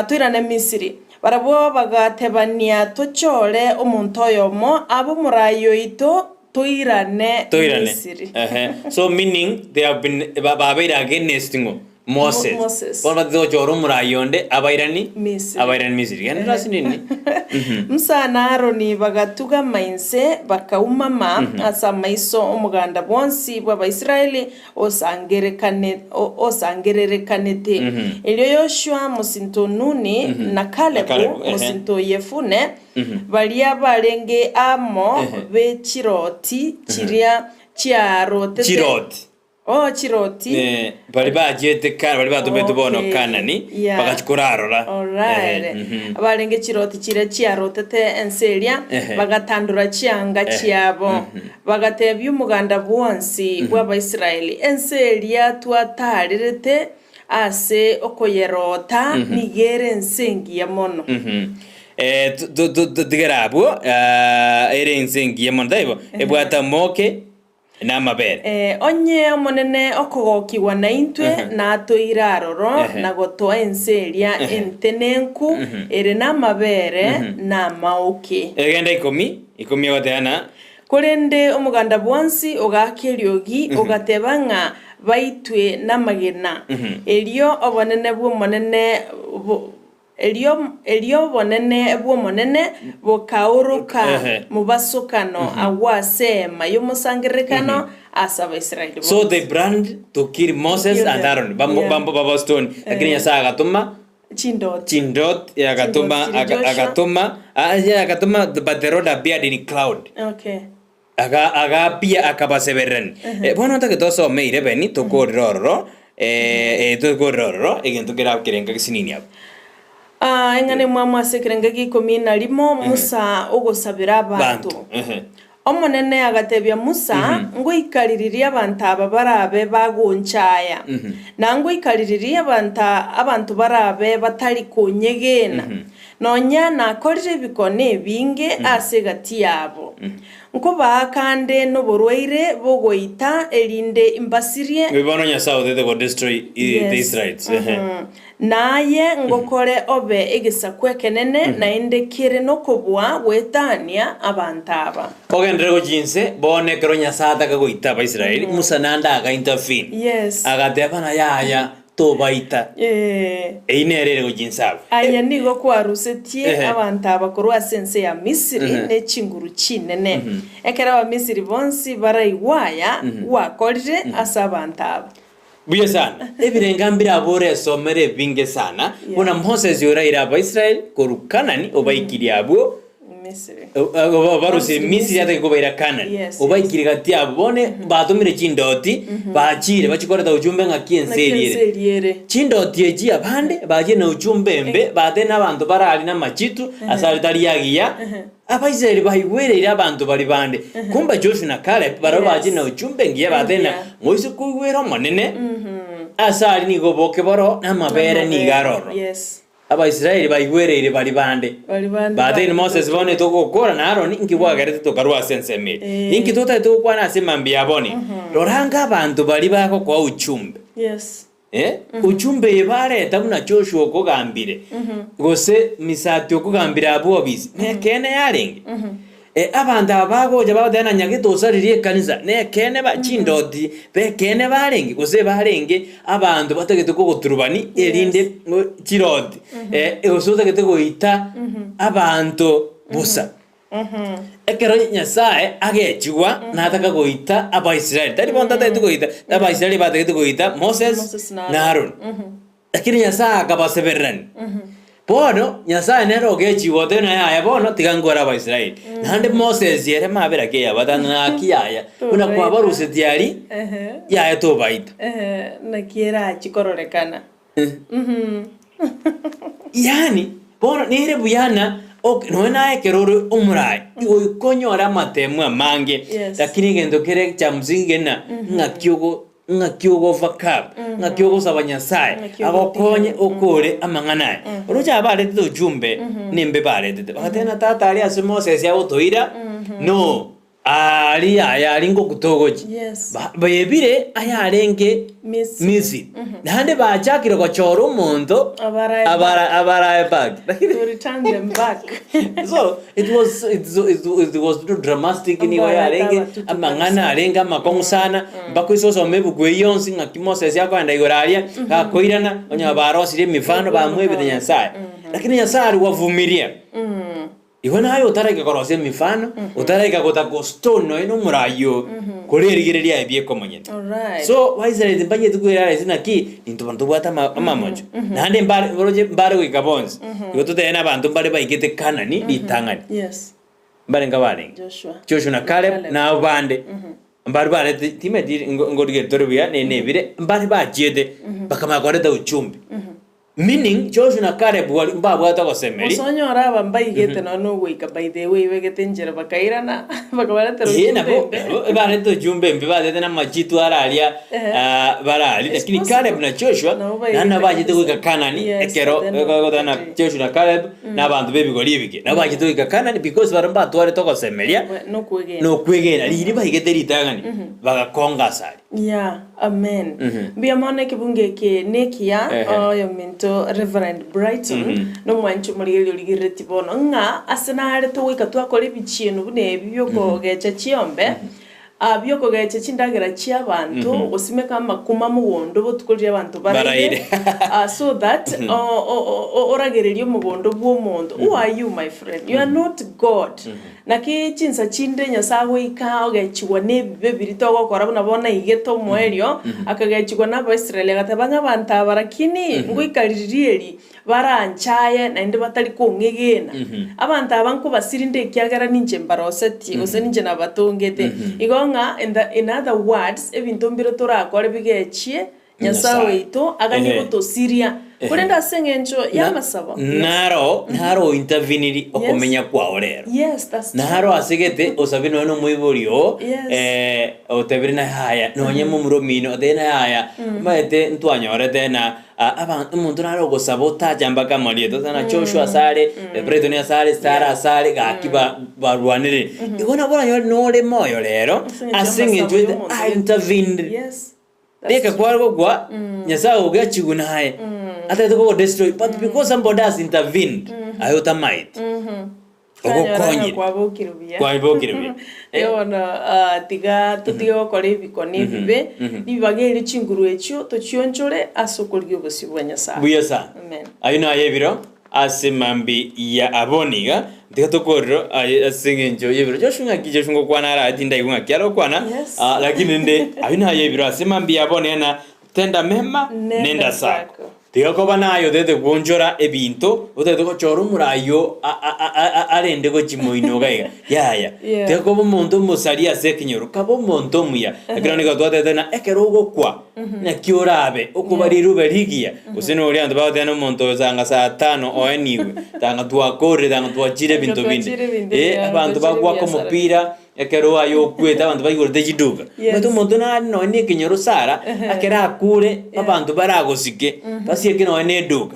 toirane Misiri. Barabwo bagatebania, Tochore omonto oyomo abe omoraai oito, toirane Toirane. Misiri. Ehe. So meaning they have been ba- babeire against ng'o? Moses. Moses. Bono batete gochora omoraai onde abairani Misiri. abairani Misiri. Genda ase nini? Musa na Aroni bagatugama inse, bakaumama ase amaiso 'omoganda bwonsi bw'Abaisraeli osangerekane- o- osangererekanete. Erio Yoshua mosinto o Nuni, na Kalebu Kalebu, ehe. mosinto o Yefune, baria barenge amo be chirooti chiria chiarotete Chiroti. Oh, chiroti. Eh, baria bachiete Ka- baria batometwe bono Okay. Kanani, Yeah. bagachia korarora. Alright. Ehe, mhm. Abarenge chiroti chiria chiarotete ense eria, Ehe. bagatandora chianga Ehe, chiabo, bagatebia omoganda bwonsi bw'Abaisraeli, Ense eria twataarerete ase okoyerota nigo ere ense engiya mono. Mhm. Eh, tu- tu- tu- tutigere abwo, ah, ere ense engiya mono, taibo? Ebwate amoke, namabere. Ee, onye Omonene okogokigwa naintwe, natoire aroro, na gotoa ense eria entenenku ere namabere na amaoke. Egenda ikomi, ikomi egoteba na. Korende omoganda bwonsi ogaaka eriogi, ogateba ng'a baitwe namagena. Erio obonene bw'Omonene Erio erio obonene bw'Omonene bokaoroka Ehe. mobasokano agwo ase eema y'omosangererekano ase Abaisraeli So bonsi. they planned to kill Moses kill and them. Aaron, bamo- Yeah. bamo- babastone. Lakini Nyasaye agatoma Chindoti. chindot, agatoma Chindoti chiri aga- Joshua. agatoma ah, yeah, agatoma but the Lord appeared in cloud. Okay. Aga agapia akabasebererania. Eh, bono ntagete osome 11 tokorire ororo eh, eh, tokorire ororo egento kera kerenga gesinini abwo. Ah, eng'ana emwamu ase ekerengo gia ikomi na rimo, Musa ogosabera abanto. Banto. Ehe. Omonene agatebia Musa, Ngoika riria abanto aba barabe bagonchaya, na ngoika riria abanto abanto barabe batari konyegena, Nonya nakorire ebikone ebinge ase egati yabo, nkobaaka nde noborwaire bogoita, erinde imbasirie. Ebi bono Nyasae otete go destroy the Yes. Israelites. Ehe. Na aye ngokore obe egesaku ekenene, naende kere nokobua goetania abanto aba. Ogenderere gochia inse, bono ekero Nyasae ataka goita Abaisraeli, Musa naende aga intervene. Yes. Agateba ng'a yaya, tobaita. Ee. Eyio nere ere gochia inse abwo. Aye nigo kwarusetie Ehe. abanto aba korwa ase ense ya Misiri Ehe. ne chinguru chinene. Ekero Abamisiri bonsi baraigwe aya gwakorire ase abanto aba. Buya sana. Ebirenga mbire abwo oresomere ebinge sana, buna Moses oraire Abaisraeli korwa Kanani obaikirie abwo Misiri. Obarusirie Misiri atake kobaira Kanani. Yes, Obaikire gati yabo bono batomire chindoti bachire bachie koreta ujumbe ng'aki ense Naki eria ense ere. eria ere. Chindoti echi abande bachire na ujumbe embe batebire na abanto barari na amachitu ase are tari agiya Abaisraeli baigwereire abanto baria bande. Kumbe Joshua na Caleb barabwo Yes. bachire na ujumbe engiya batebire ng'a Engiya. moise koigwera Omonene ase aria nigo oboke boro na amabere nigo aroro. Yes. Abaisraeli baigwereire baria bande, Baria bande batebirie Moses, baigwereire. Bono togokora na Aroni, inki bwagerete tokarua ase ensemo eye? Eh. Inki totagete gokwana ase mambia ya bono iga? Rora anga abanto baria bagokoa uchumbe. Yes. Eh, uchumbe eye bareta buna Joshua okogambire, gose Misati okogambire abwo obisi, nekeene yarenge? Abanto aba bagocha bagoteba ng'a nyagete osaririe ekanisa, nekeene ba chindoti b'ekeene barenge, gose barenge abanto batagete kogoturubani erinde chiroti, gose otagete goita abanto bosa. Ekero Nyasae agechigwa nataka goita Abaisraeli, tari bono tatagete goita, Abaisraeli batagete goita Moses Moses na na Aaron. Lakini Nyasae akabasebererania. Bono Nyasae nere ogechigwa otebe na yaya bono tiga nkore Abaisraeli. Naende Moses ere mabera ki yabwate anga ng'aki yaya, buna Tobaita. kwabarusetie aria, Ehe. yaya tobaita. Ehe, naki erachi kororekana. Yaani, bono nere buya ng'a ok nonya naye ekero ore omoraai, goika onyore amatemu amange, Yes. lakini egento kere cha msingi ng'a ng'aki ogo ng'aki ogo overcome, ng'aki ogosaba Nyasaye Ng'aki agokonye ogotiga. okore amang'ana aya. Oroche aba baretete ujumbe, nimbe baretete, bagateba ng'a tata aria ase Moses agotoira, no. Aria ayare ngokutogochia. Yes. Ba- Baebire ayarenge Misiri. Misiri. Naende bachakire gochora omonto Abarae abara- abarae back. To return them back. So it was it, it, it was too dramatic nigo Ambarete yarenge abatutu amang'ana kabisa. arenge amakong'u sana mpaka ase osome ebuku eyio yonsi ng'aki Moses akoenda igoro aria gakoirana onye barosirie emifano bamwebete Nyasaye. Lakini Nyasaye aliwavumilia. Igo naye otaraika korosia emifano, otaraika gotaka gostone nonya nomorai oo, korerigereria aye bieka omonyene. Alright. So Abaisraeli mbanyete kwerarisia naki intwe bono tobwate ama- amamocho. Naende mbare oroche mbare goika bonsi. Igo totebe na abanto mbare baigete Kanani ritang'ani. Yes. Mbarenge abarenge? Joshua. Joshua na Caleb Caleb. na abwo bande. Mbare barete timanyeti ngo- ngorigereria tore buya ne nebire, mbare bachiete bakamanya koreta uchumbi. Meaning, Joshua na Caleb baria mbabwate ogosemeria. Gose onyore aba mbaigete nonya nogoika by the way begete enchera bakairana bakabaretera Ee, ujumbe nabo embe. nabo barete ujumbe embe batete namachitwa ara aria Ehe. ah, barari It's lakini possible. Caleb na Joshua Nabo baigete naende bachete kabisa. goika Kanani Yes, ekero but then egotana but- Joshua na Caleb na abanto b'ebigori ebike nabo bachete goika Kanani because baria mbatwarete ogosemeria Nokwegena. nokwegena riria baigete ritang'ani bagakonga asare. Yeah, amen. Mbuya mono ekebungo eke nekiya Ehe. oyominto Reverend Brighton nomwanchi omorigereria origereretie bono ng'a ase nare togoika twakora ebichieno buna ebi biokogecha chiombe ah, biokogecha chindagera chiabanto gosimeka amakuma mogondo botuko riria abanto baraire Baraire. ah, so that o- o- o- oragererie omogondo bwa omonto. Who are you my friend? You are not God. Naki chinsa chinde Nyasae agoika ogechigwa nebibe biria togokora buna bono aigete omoerio, akagechigwa n'Abaisraeli, agateba ng'a abanto aba rakini ngoika riria eri baranchaye naende batari kong'egena. Abanto aba nkobasirinde ekiagera ninche mbarosetie, gose ninche nabatongete. Igo ng'a in the in other words, ebinto mbire torakore bigechie Nyasae Nyasae. oito aganie Ehe. gotosiria, korende ase engencho y'amasabo. Yes. Naro naro ointerveniri okomenya kwao rero. Yes, that's true. Naro asegete osabe nonya na omoibori oo Yes. eh, otebire na yaya nonye momura omino otebire na yaya omanyete ntwanyorete na ah, aba omonto nare ogosaba otacha mpaka amarieta oteba na Joshua asare, Brighton asare, Sarah asare gaki ba barwanere. Igo nabo oranyore nore moyo rero Ase eng'encho ase eng'encho y'amasabo ete y'omonto a intervened. Yes. Reka kware gokwa, Nyasae ogechigwe naye, atagete kogodestroy, but because somebody has intervened, aye otamaeti, ogokonyire, Kwabokire buya. kwabokire buya. Eh, Bono ah, tiga totige gokora ebikone ebibe, ribaga erio chinguru echio tochionchore ase okorigia obosio bwa Nyasae. Buya sana. Amen. Ayio naye ebiro Ase mambia ya abwo niga tiga tokorero aye ase eng'encho y'ebiro Joshua ng'aki Joshua ngokwana ara tindaigwa ng'aki arokwana Yes. ah, lakini rende ayio naye ebiro ase mambia ya abwo nena tenda mema Nenda nenda sako sako. tiga koba naye otagete gwonchora ebinto otagete gochora omorai oo a- a- a- a- arende gochia moino iga iga yaya Yeah. tiga koba omonto omosari ase ekenyoro kaba omonto omuya ekero nigo twatebete ng'a ekero ogokwa Naki orabe okoba riruba rigiya, gose noria abanto bagoteba na omonto oyo tanga saa tano oenigwe, tanga twakorire, tanga twachire ebinto binde. Twachire ebinto Eh, bia- abanto twachire bagwaka ebiasara. omopira, ekero aye okwete abanto baigorete chiduka. Yes. Omanyete omonto nare nonye na ekenyoro sara, ekero akure, abanto baragosike, basieke nonye na eduka.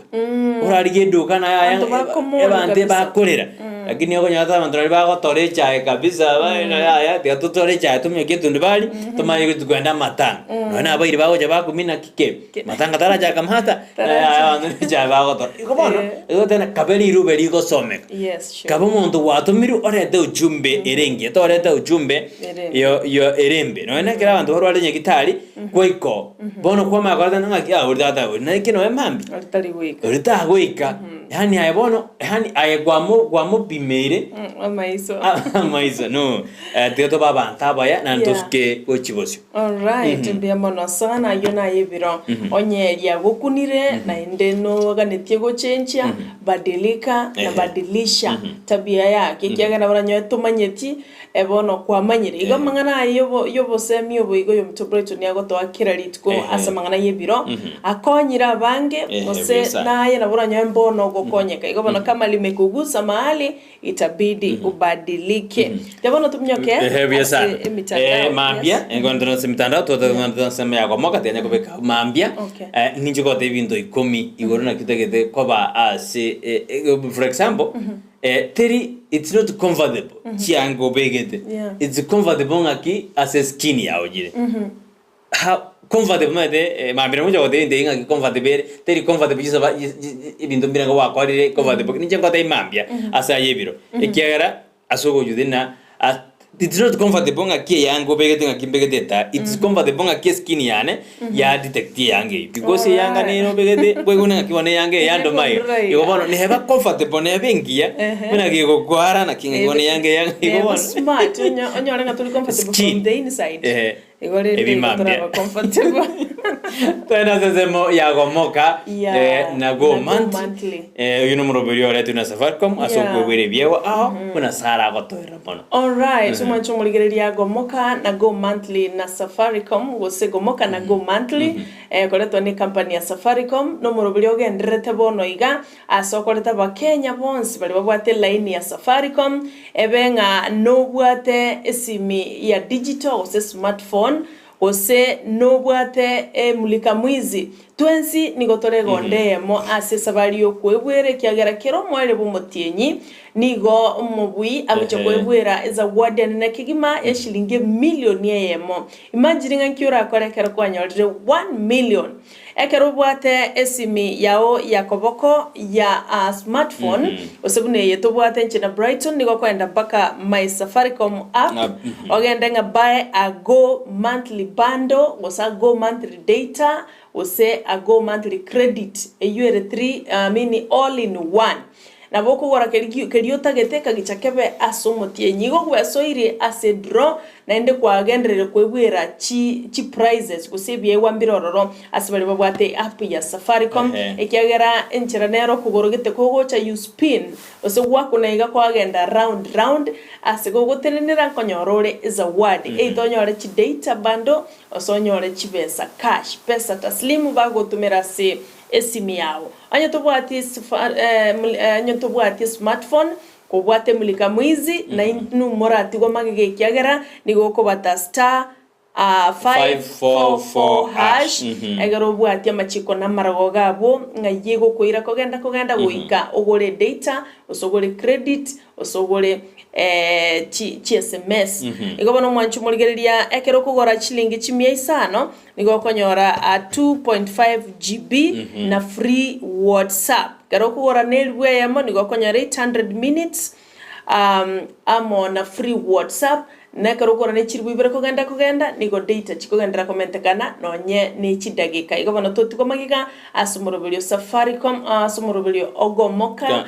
Orarigie eduka naye aya Abanto bakomorwa abanto kabisa. ebakorera. Lakini okonyora ase abanto baria bagotora echae kabisa ba- yaya tiga totore echae tominyokie etundubari tomanye gochi kogenda amatanga. Nonya na abairi bagocha bakumia naki ki, matanga tarachaka mata, Taracha. abanto ne echae bagotora. Igo bono, Eh. igo tena kabe rirube rigosomeka. Yes, sure. Kabe omonto gwatomirwe orete ujumbe ere engiya, toreta ujumbe Ere embe. yo yo ere embe. Nonya na ekero abanto barwarire nyagitari, kwaika oo, bono kwamanya koreta ng'aki ah oria tata oria naike nonya mambia. Oria tari goika. Oria tagoika, yaani aye bono, yaani aye kwamo kwamopimire. topimire Amaiso. amaiso no eh, tiga tobe abanto abaya naende Yeah. tosuke gochia bosio. Alright, mbuya mono sana ayio naye ebiro onye riagokunire naende noganetie gochenchia badilika na Ehe. badilisha tabia yake ekiagera baranyore tomanyeti eh, bono kwamanyire igo amang'ana aya yobo yobosemi obo igo oyominto Brighton agotoa kera rituko Ehe. ase amang'ana y'ebiro akonyire abange Ehe, gose buya sana. naye nabo oranyore mbono ogokonyeka igo bono kama limekugusa mahali Itabidi ubadilike. Tiga bono tominyoke Ehe, buya ase sana. emitandao. Eh, mambia, Yes. engondo ase emitandao, twatagete ensemo ya komoka, tiga nyakobeka mambia. Okay. Eh, ninche goteba ebinto ikomi igoro naki otagete koba ase eh, eh, for example, eh, teri it's not comfortable chianga obegete. Yeah. It's comfortable ng'aki ase skin yao chire. Ha comfortable omanyete eh, mambia nabo ngocha gotebia intee ng'aki comfortable ere, teri comfortable chisaba chi- chi- chi ebinto mbire nigo gwakorire comfortable, ninche ngotebia mambia ase aya ebiro, ekiagera ase ogojuti na a it's not comfortable ng'aki eyanga obegete ng'aki mbegete etaa, it's comfortable ng'aki eskin yane ya detect eyanga eywo, because eyanga Alright. nere obegete nkoigwa ng'aki bono eyanga eye yandoma iga, Ekondora iga. igo bono neba comfortable neba engiya, Ehe. buna gegokwara naki ng'aki bono eyanga eye igo Neba bono smart, onyo- onyore ng'a tori comfortable Skin. from the inside. Ehe. Igo rende igo Ebimambia. toraba comfortable. Twende ase ensemo ya gomoka Yeah, eh, na go na go monthly. monthly. Eh, oyio nomoroberi oretwe na Safaricom ase Yeah. okoegwera ebiegwa ao buna Sara agotoerera mono. Alright, omwanche omorigereria gomoka na go monthly na Safaricom gose gomoka na go monthly eh, koretwa ne company ya Safaricom nomoroberi ogendererete bono iga ase okoreta abakenya bonsi baria babwate elaini ya Safaricom Ebe ng'a nobwate esimi ya digital gose smartphone, gose nobwate emulika mwizi, twensi nigo tore egonda eyemo ase esabari y'okwebwera ekiagera kera omoerio bw'omotienyi nigo omobui agocha Ehe. kwebwera ezawadi enene kegima ya shilingi emilioni eyemo. Imagine ng'a nki orakore ekero kwanyorire one million. Ekero obwate esimi yao ya koboko ya smartphone, gose buna eye tobwate inche na Brighton, nigo okoenda mpaka My Safaricom app, App, ogende ng'a buy a go monthly bundle, gose a go monthly data, gose a go monthly credit, eyio ere three, I mean all in one. Nabo okogora keria keria otagete ekagicha kebe ase omotienyi. Igo gwesoirie ase edraw, naende kwagenderire koigwera chi chiprizes gose ebiegwa mbire ororo ase baria babwate eapp ya Safaricom, Ehe. ekiagera enchera nero okogoro gete kogocha you spin, gose gwakuna iga kwagenda round round, ase gogotenenera nkonyora ore ezawadi, either onyore chidata bundle, gose onyore chibesa cash, pesa taslimu bagotomera ase esimi yao. Onye tobwati onye tobwati esmartphone, kobwate emulika mwizi, nainwe moratigwe magega ekiagera nigo okobata star 544 hash, ekero obwati amachiko na amaragogo abwo ng'ai egokoira kogenda kogenda goika ogore edata, gose ogore credit, gose ogore chi sms. Igo bono omwanchi omorigereria ekero okogora chilingi chimia isano, Nigo okonyora 2.5 GB na free WhatsApp. Ekero okogora na elifu eyemo nigo okonyora 800 minutes amo na free WhatsApp. Na ekero okogora ne chilifu ibere kogenda kogenda nigo data chikogenderera komentekana nonye ne chidageka. Igo bono totigwa magega ase omoroberio o Safaricom ase omoroberio ogomoka na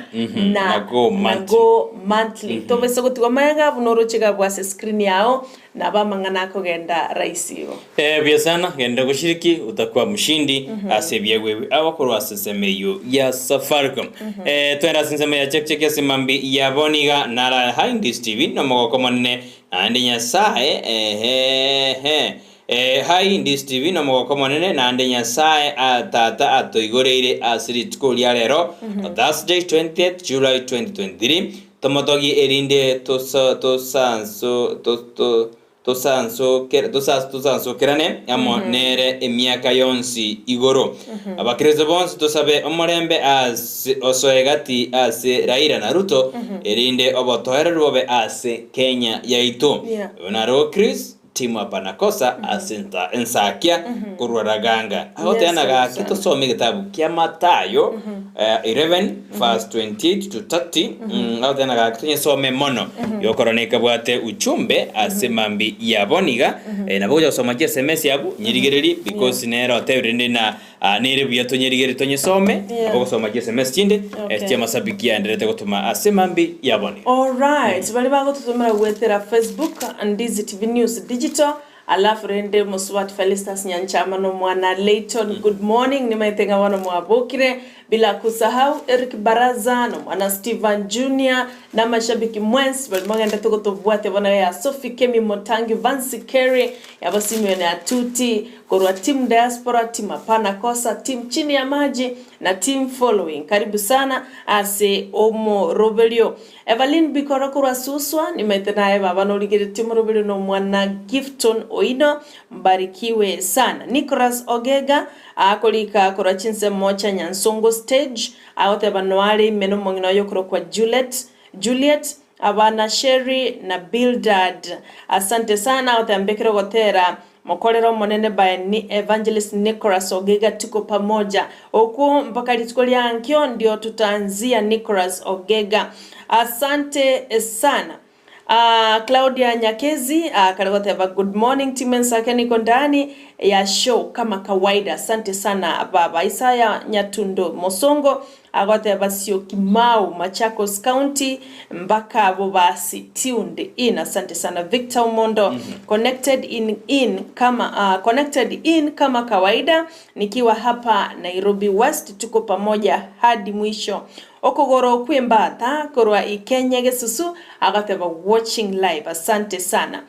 na Go na Monthly. Go Monthly. Tobaisa gotigwa magega buna oroche iga abwo ase screen yao. Nabo amang'ana akogenda rahisi igo. Ee, buya sana, genda goshiriki utakuwa mshindi ase ebiegwa ebi abo korwa ase ensemo eyio ya Safaricom. Eh, twende ase ensemo ya check check ase mambi ya bono iga nara Hindis TV nomogoko monene naende Nyasaye ehehe Eh, Hindis TV nomogoko monene naende Nyasaye a tata atoigoreire ase rituko ria rero Thursday 20th July 2023 Tomotogie erinde tosa tosanso to to tosansoke tosa tosansokerane amo nere emiaka yonsi igoro. Abakristo bonsi tosabe omorembe ase osoe gati ase Raila na Ruto erinde obotoereru bobe ase Kenya yaito. Yeah. Oyo naro Chris Timu apanakosa ase ensa ensakia korwa raganga. Agoteana Yes, gaki sana. tosome egetabu kia Mathayo eh, 11 verse 28 to 30 agoteana gaki tonyesome mono yokorora nekabwate uchumbe ase mambi ya bono iga eh, nabo ogocha gosoma chi sms abwo nyirigererie because nere otebire rende na. Ah, nere buya tonyerigere tonyesome, Yeah. abo gosoma chiSMS chinde, Okay. eh, chi'amasabiki aenderete gotoma ase mambi yabone. Alright, baria bagototomera goetera Facebook, Ndizi TV News Digital, alafu rende mosubati Felistus Nyanchama na omwana Layton, good morning, nimaete ng'a bono mwabokire, bila kusahau Eric Baraza na omwana Steven Junior, na amashabiki mwensi baria mogendete gotobwatia bono ya Sophie Kemi Motangi, Vancy Kerry, yabo Simeon Atuti, Korwa team diaspora, team hapana kosa, team chini ya maji na team following karibu sana ase omoroberio. Evaline Bikoro korwa Suswa nimaete naye baba norigeretie omoroberio na omwana Gifton Oino mbarikiwe sana. Nicholas Ogega akorika korwa chinsemo chia Nyansongo stage agoteba noare ime nomong'ina oye okorokwa Juliet Juliet abana Sherry na Bildad asante sana agoteba mbekere ogotera Mokorere Omonene by ni Evangelist Nicholas Ogega tuko pamoja okwo mpaka rituko ria ankio ndio tutaanzia Nicholas Ogega asante sana Ah, Claudia Nyakezi ah, kare goteba good morning team Ensake niko ndani ya show kama kawaida asante sana baba Isaya Nyatundo Mosongo Agoteba Syokimau, Machakos County, mpaka abo basi tuned in. Asante sana Victor Omondo. Connected in, in kama connected in kama kawaida nikiwa hapa Nairobi West, tuko pamoja hadi mwisho. Okogoro kw'embata korwa Ikenya Gesusu agoteba watching live. Asante sana.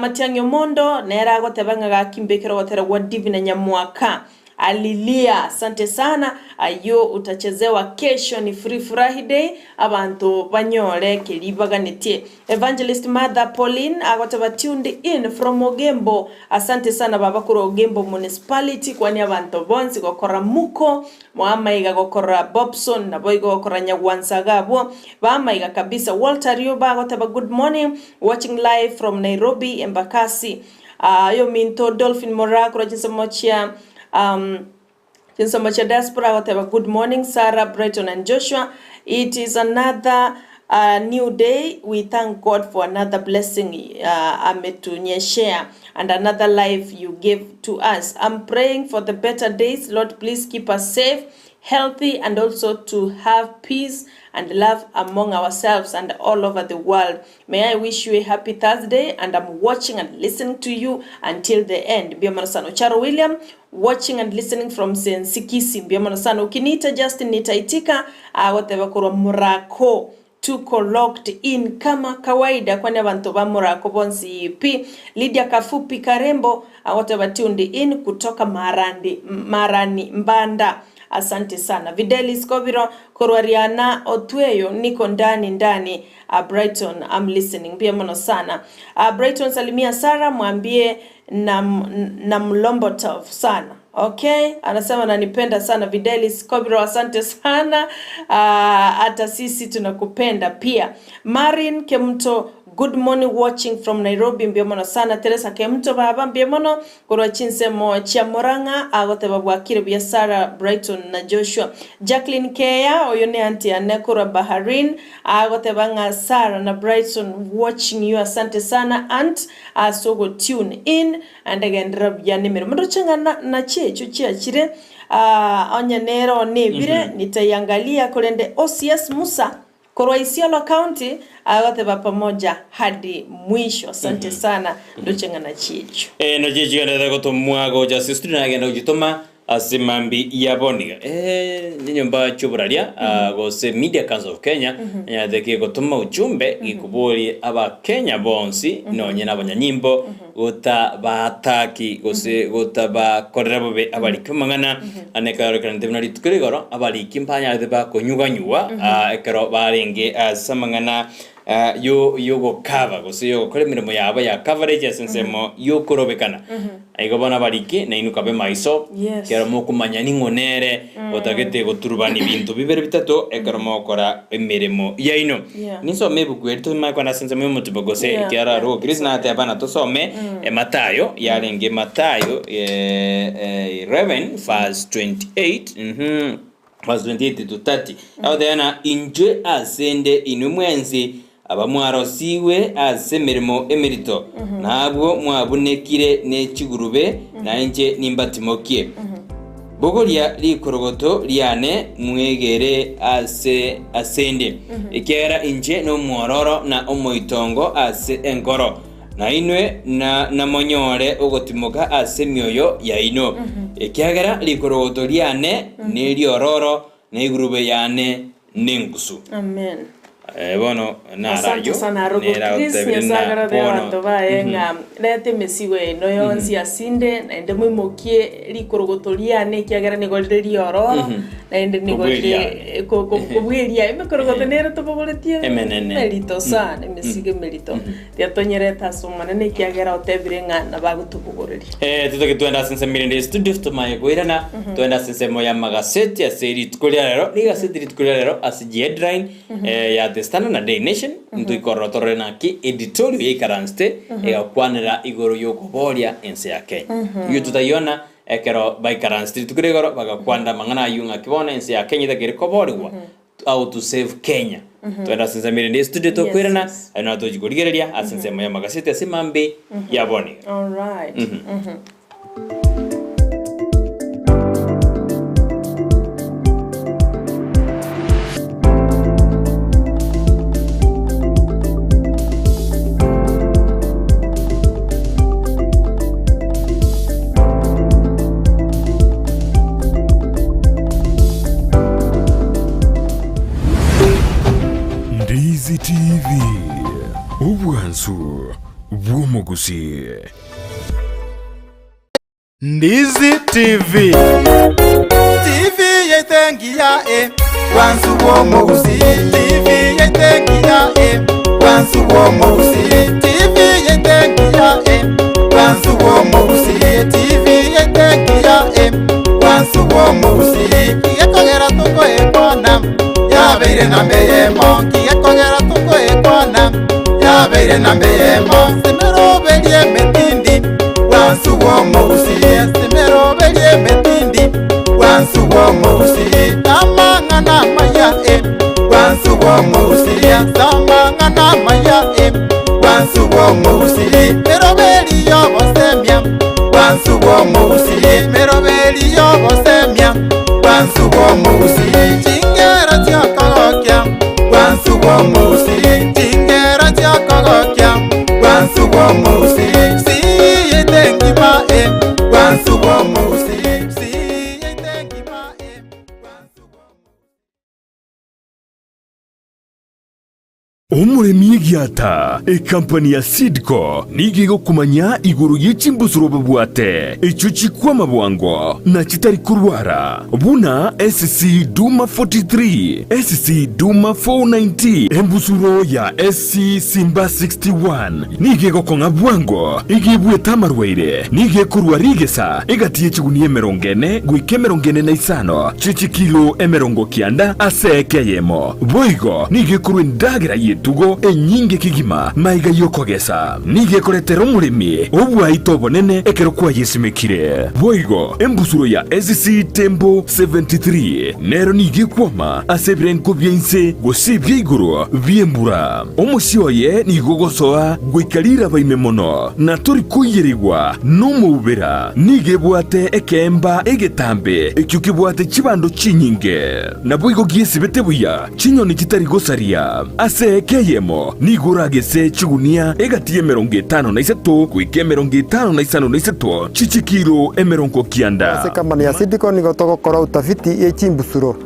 Matiang'i Omondo nere agoteba ng'a gaki mbekere ogotera gwa Divina Nyamwaka. Alilia asante sana ayio utachezewa kesho ni free Friday abanto banyore keri baganetie. Evangelist Martha Pauline agoteba tuned in from Ogembo asante sana baba korwa Ogembo municipality kwani abanto bonsi gokora muko mwamaiga gokora Bobson naboigo gokora Nyagwansa iga abwo bamaiga kabisa Walter Rioba agoteba good morning watching live from Nairobi Embakasi Oyominto Dolphin Moraa korwa chinsemo chia chinsemo chia diaspora agoteba good morning Sarah, Brighton and Joshua it is another new day we thank God for another blessing ametunyeshea and another life you gave to us I'm praying for the better days Lord please keep us safe healthy and also to have peace and love among ourselves and all over the world. May I wish you a happy Thursday and I'm watching and listening to you until the end. Mbuya mono sana. Ocharo William watching and listening from Sensikisi. Mbuya mono sana. Ukiniita Justin nitaitika agoteba korwa Murako tuko locked in kama kawaida kwani abanto ba Murako bonsi pi. Lydia Kafupi Karembo agoteba tuned in kutoka Marandi, Marani Mbanda. Asante sana. Videlis Kobiro korwa Riana Otweyo niko ndani ndani a Brighton I'm listening. Mbuya mono sana. A Brighton salimia Sarah mwambie na na mlombotov sana. Okay, anasema nanipenda sana Videlis Kobiro asante sana. Hata sisi tunakupenda pia. Marin Kemto Good morning watching from Nairobi mbuya mono sana Teresa Kemunto baba mbuya mono korwa chinsemo chia Murang'a agoteba bwakire buya Sarah Brighton na Joshua Jacqueline Keya oyo ne auntie yane korwa Bahrain agoteba ng'a Sarah na Brighton watching you asante sana aunt ase ogo tune in ande genderera buya nemeremo ndoche ng'a nachi echio chiachire onye nere one ebire nitaiangalia korende OCS Musa Korwa Isiolo County agoteba pamoja hadi mwisho asante sana ndoche ng'a nachiechio. Ee, nachio chigenderete gotomwa gocha ase studio nagenda gochitoma ase mambi ya boniga. Ee, nenyomba chi'oboraria ah, gose Media Council of Kenya enyarete kegotoma ujumbe gikoboria abakenya bonsi nonye na abanyanyimbo gotabaataki gose gotabakorera bobe abariki b'amang'ana ane ekarorekanete buna rituko rigoro abariki mbanyarete bakonyuganyugwa ekero barenge ase amang'ana yo yogokava gose yogokora emeremo yabo ya coverage ase ensemo yokorobekana. Igo bono abariki nainwe kabe maiso Yes. ekero mokomanya ning'o nere otagete goturubania ebinto bibere bitato ekero mogokora emeremo yaino. Yeah. Ninsome ebuku eri tomanye kwana ase ensemo y'omotubo gose Yeah, ekiara yeah. aro Chris nateba na tosome Mathayo yarenge Mathayo 11 verse 28 verse 28 to 30 agoteba ng'a inchwe asende inwe mwensi abamwarosigwe ase emeremo emerito na abwo mwabunekire ne chigurube na inche nimbatimokie. Bogoria rikorogoto riane mwegere ase asende, ekiagera inche nomwororo na omoitongo ase enkoro, na inwe namonyore ogotimoka ase emioyo yaino, ekiagera rikorogoto riane neriororo, na igurube yane nengusu. Amen. Eh, bono Asante narayo sana Robo nera Chris, otebire Nyasaye na agarore bono abanto baye ng'a reta emesigo yaino yonsi asinde naende moimokie rikorogoto riane ekiagera nigo rire riororo naende nigo Kobua rire eriane. kobua eriaye emekorogoto nere tobogoretie Emenene. emerito sana emesigo emerito Tiga tonyerete ase Omonene, ekiagera otebire ng'a nabagotobogoreria. Eh, totoke twende ase ensemo erinde studio tomaye koirana twende ase ensemo y'amagaseti ase rituko ria rero rigaseti rituko ria rero ase headline eh, ya The Standard na Daily Nation ntoikorora torore naki editorial yaikaransete egakwanera igoro y'okoboria ense ya Kenya eyio totaiona ekero baikaransete rituko ria igoro bagakwanera amang'ana ayio ng'aki bono ense ya Kenya etagere koborigwa How to save Kenya. Twende ase ensemo erinde estudio tokoirana, Yes, yes. aye nabo tochi korigereria ase ensemo y'amagaseti ase mambi ya bono iga. All right. Mhm. Ndizi TV, obwansu bw'omogusii. Ndizi TV. TV yaito engiya e, bwansu bw'omogusii. TV yaito engiya e, bwansu bw'omogusii. TV yaito engiya e, bwansu bw'omogusii. TV yaito engiya e, bwansu bw'omogusii. Gekogera tokoekwana, yabeire namba eyemo. Gekogera tokoekwana, yabeire namba eyemo. Semeroberie emetindi, bwansu bw'omogusii. Semeroberie emetindi, bwansu bw'omogusii. Amang'ana amaya e, bwansu bw'omogusii. Amang'ana amaya e, bwansu bw'omogusii. Meroberi y'obosemia, bwansu bw'omogusii. Meroberi y'obosemia, bwansu bw'omogusii. Chingero chi'okogokia, bwansu bw'omogusii. Chingero chi'okogokia, bwansu bw'omogusii. Siyete engima e, bwansu bw'omogusii. Siyete engima e, bwansu bw'omogusii. Omoremi egiata, ekampani ya Seedco nigo egokomanya igoro ye chimbusuro babwate, echio chikwama bwango na chitari korwara, buna SC Duma 43, SC Duma 490, embusuro ya SC Simba 61 nigo egokong'a bwango, igo ebuete amarwaire, nigo ekorwa rigesa egati ye chigunia emerongo ene goika emerongo ene na isano chie chikilo 90 ase eka eyemo. Boigo nigo ekorwa endagera y'etugo enyinge kegima maiga y'okogesa. Nigo ekoretera omoremi obwaito obonene ekero kwayesimekire. Boigo embusuro ya SC Tembo 73 nero nigo ekwama ase ebirengo bia inse gose ebia igoro bi'embura. Omosie oye nigo ogosoa goika riraba ime mono, na tori koiyerigwa nomoubera. Nigo ebwate ekeemba egetambe ekio kebwate chibando chinyinge. Naboigo giesibete buya chinyoni chitari gosaria. Ase eka eyemo nigo oragese chigunia egati y'emerongo etano na isato goika emerongo etano na isano na isato chi'chikilo 90. Ase ekampani ya Seedco nigo togokora utafiti ye chimbusuro.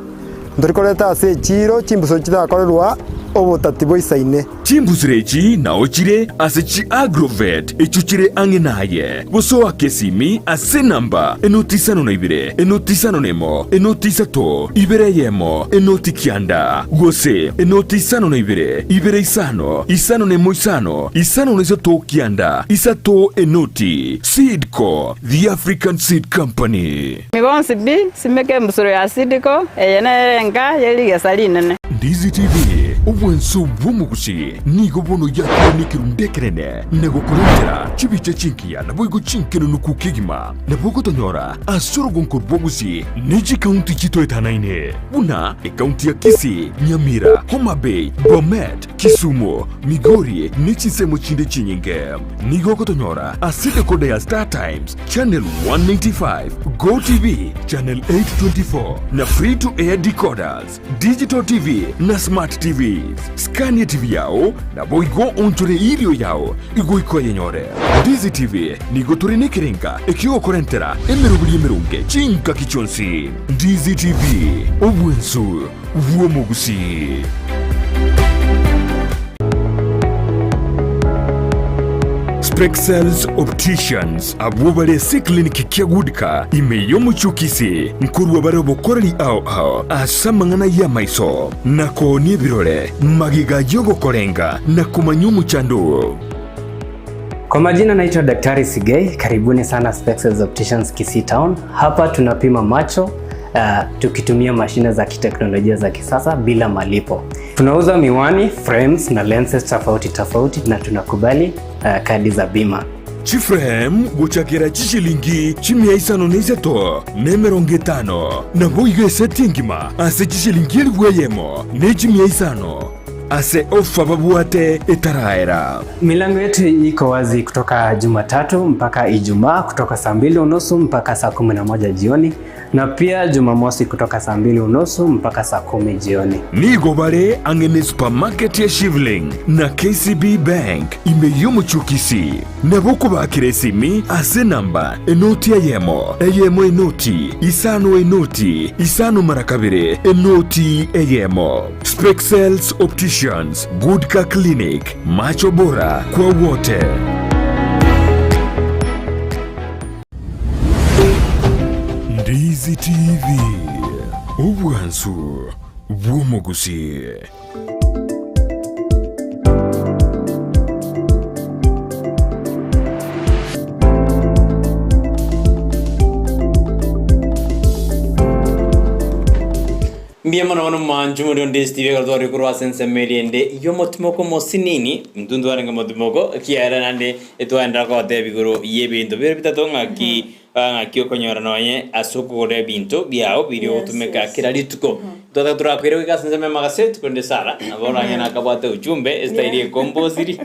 Ntori koreta ase echiiro chimbusuro chitakorerwa obotati boisaine. Chimbusuro echi nao chire ase chi Agrovet echio chire ang'e naye, gose oake esimi ase enamba enoti isano na ibere, enoti isano na emo, enoti isato, ibere eyemo, enoti kianda, gose enoti isano na ibere, ibere isano, isano na emo isano, isano na isato kianda, isato enoti. Seedco, the African Seed Company. Mibonsi pi, simeka embusuro ya Sidiko, eye nere enka ye rigesa rinene. Ndizi TV, obwanso bw'omogusi, nigo bono yakorwa nekerundu ekenene na gokorentera chibicha chingiya naboigo chinkenunuku kegima. Nabo ogotonyora ase orogonko rw'obogusi ne chikaunti chitoetanaine buna ekaunti ya Kisii, Nyamira, Homa Bay, Bomet, Kisumu, Migori ne chinsemo chinde chinyinge. Nigo ogotonyora ase decoder ya Star Times, channel 195, GoTv, channel 824, na free to air decoders, digital TV na smart TVs. Scan etv yao naboigo onchore irio yao igoika oyenyore. Ndizi TV nigo tore nekerenga ekiogokorentera emeroberi emerunge chingaki chionsi. Ndizi TV, obwensu bw'omogusii. Spexels Opticians abwo bare ase eclinic kia Goodcar ime y'omochie o Kisii nkorwa bare obokoreri ao ao ase amang'ana y'amaiso na koonia ebirore magega y'ogokorenga na komanya omochando oo. Kwa majina naitwa Daktari Sigei, karibuni sana Spexels Opticians Kisii Town. Hapa tunapima macho tukitumia mashine za kiteknolojia za kisasa bila malipo. Tunauza miwani, frames na lenses tofauti tofauti na tunakubali kadi za bima. Chiframe gochakera chishilingi chimia isano na isato na emerongo etano, naboigo eseti engima ase chishilingi elifu eyemo ne chimia isano ase ofa babwate etaraera. Milango yetu iko wazi kutoka Jumatatu mpaka Ijumaa kutoka saa 2:30 mpaka saa 11 jioni na pia Jumamosi kutoka saa 2:30 mpaka saa 10 jioni. Nigo bare ang'e ne supermarket ya Shivling na KCB Bank ime y'omochie o Kisii. Nabo okobakera esimi ase enamba enoti eyemo, eyemo enoti, isano enoti, isano mara kabere, enoti eyemo. Spexels Opticians, Good Car Clinic, macho bora kwa wote. Ndizi TV, obwansu bw'omogusii. Mbuya mono bono mwanche more onde Steve ekero tware korwa ase ensemo eria ende y'omotimoko omosinini, intwe ntwarenge omotimoko ekiagera naende etwaendera kogotebia igoro y'ebinto bire bitato ng'aki ng'aki okonyora nonye ase okogora ebinto biao biria Yes, ogotumeka yes. kera rituko. Twataka torakoire goika ase ensemo y'amagaseti korende Sarah nabo oranyore nakabwate ujumbe esitairi ekombosiri.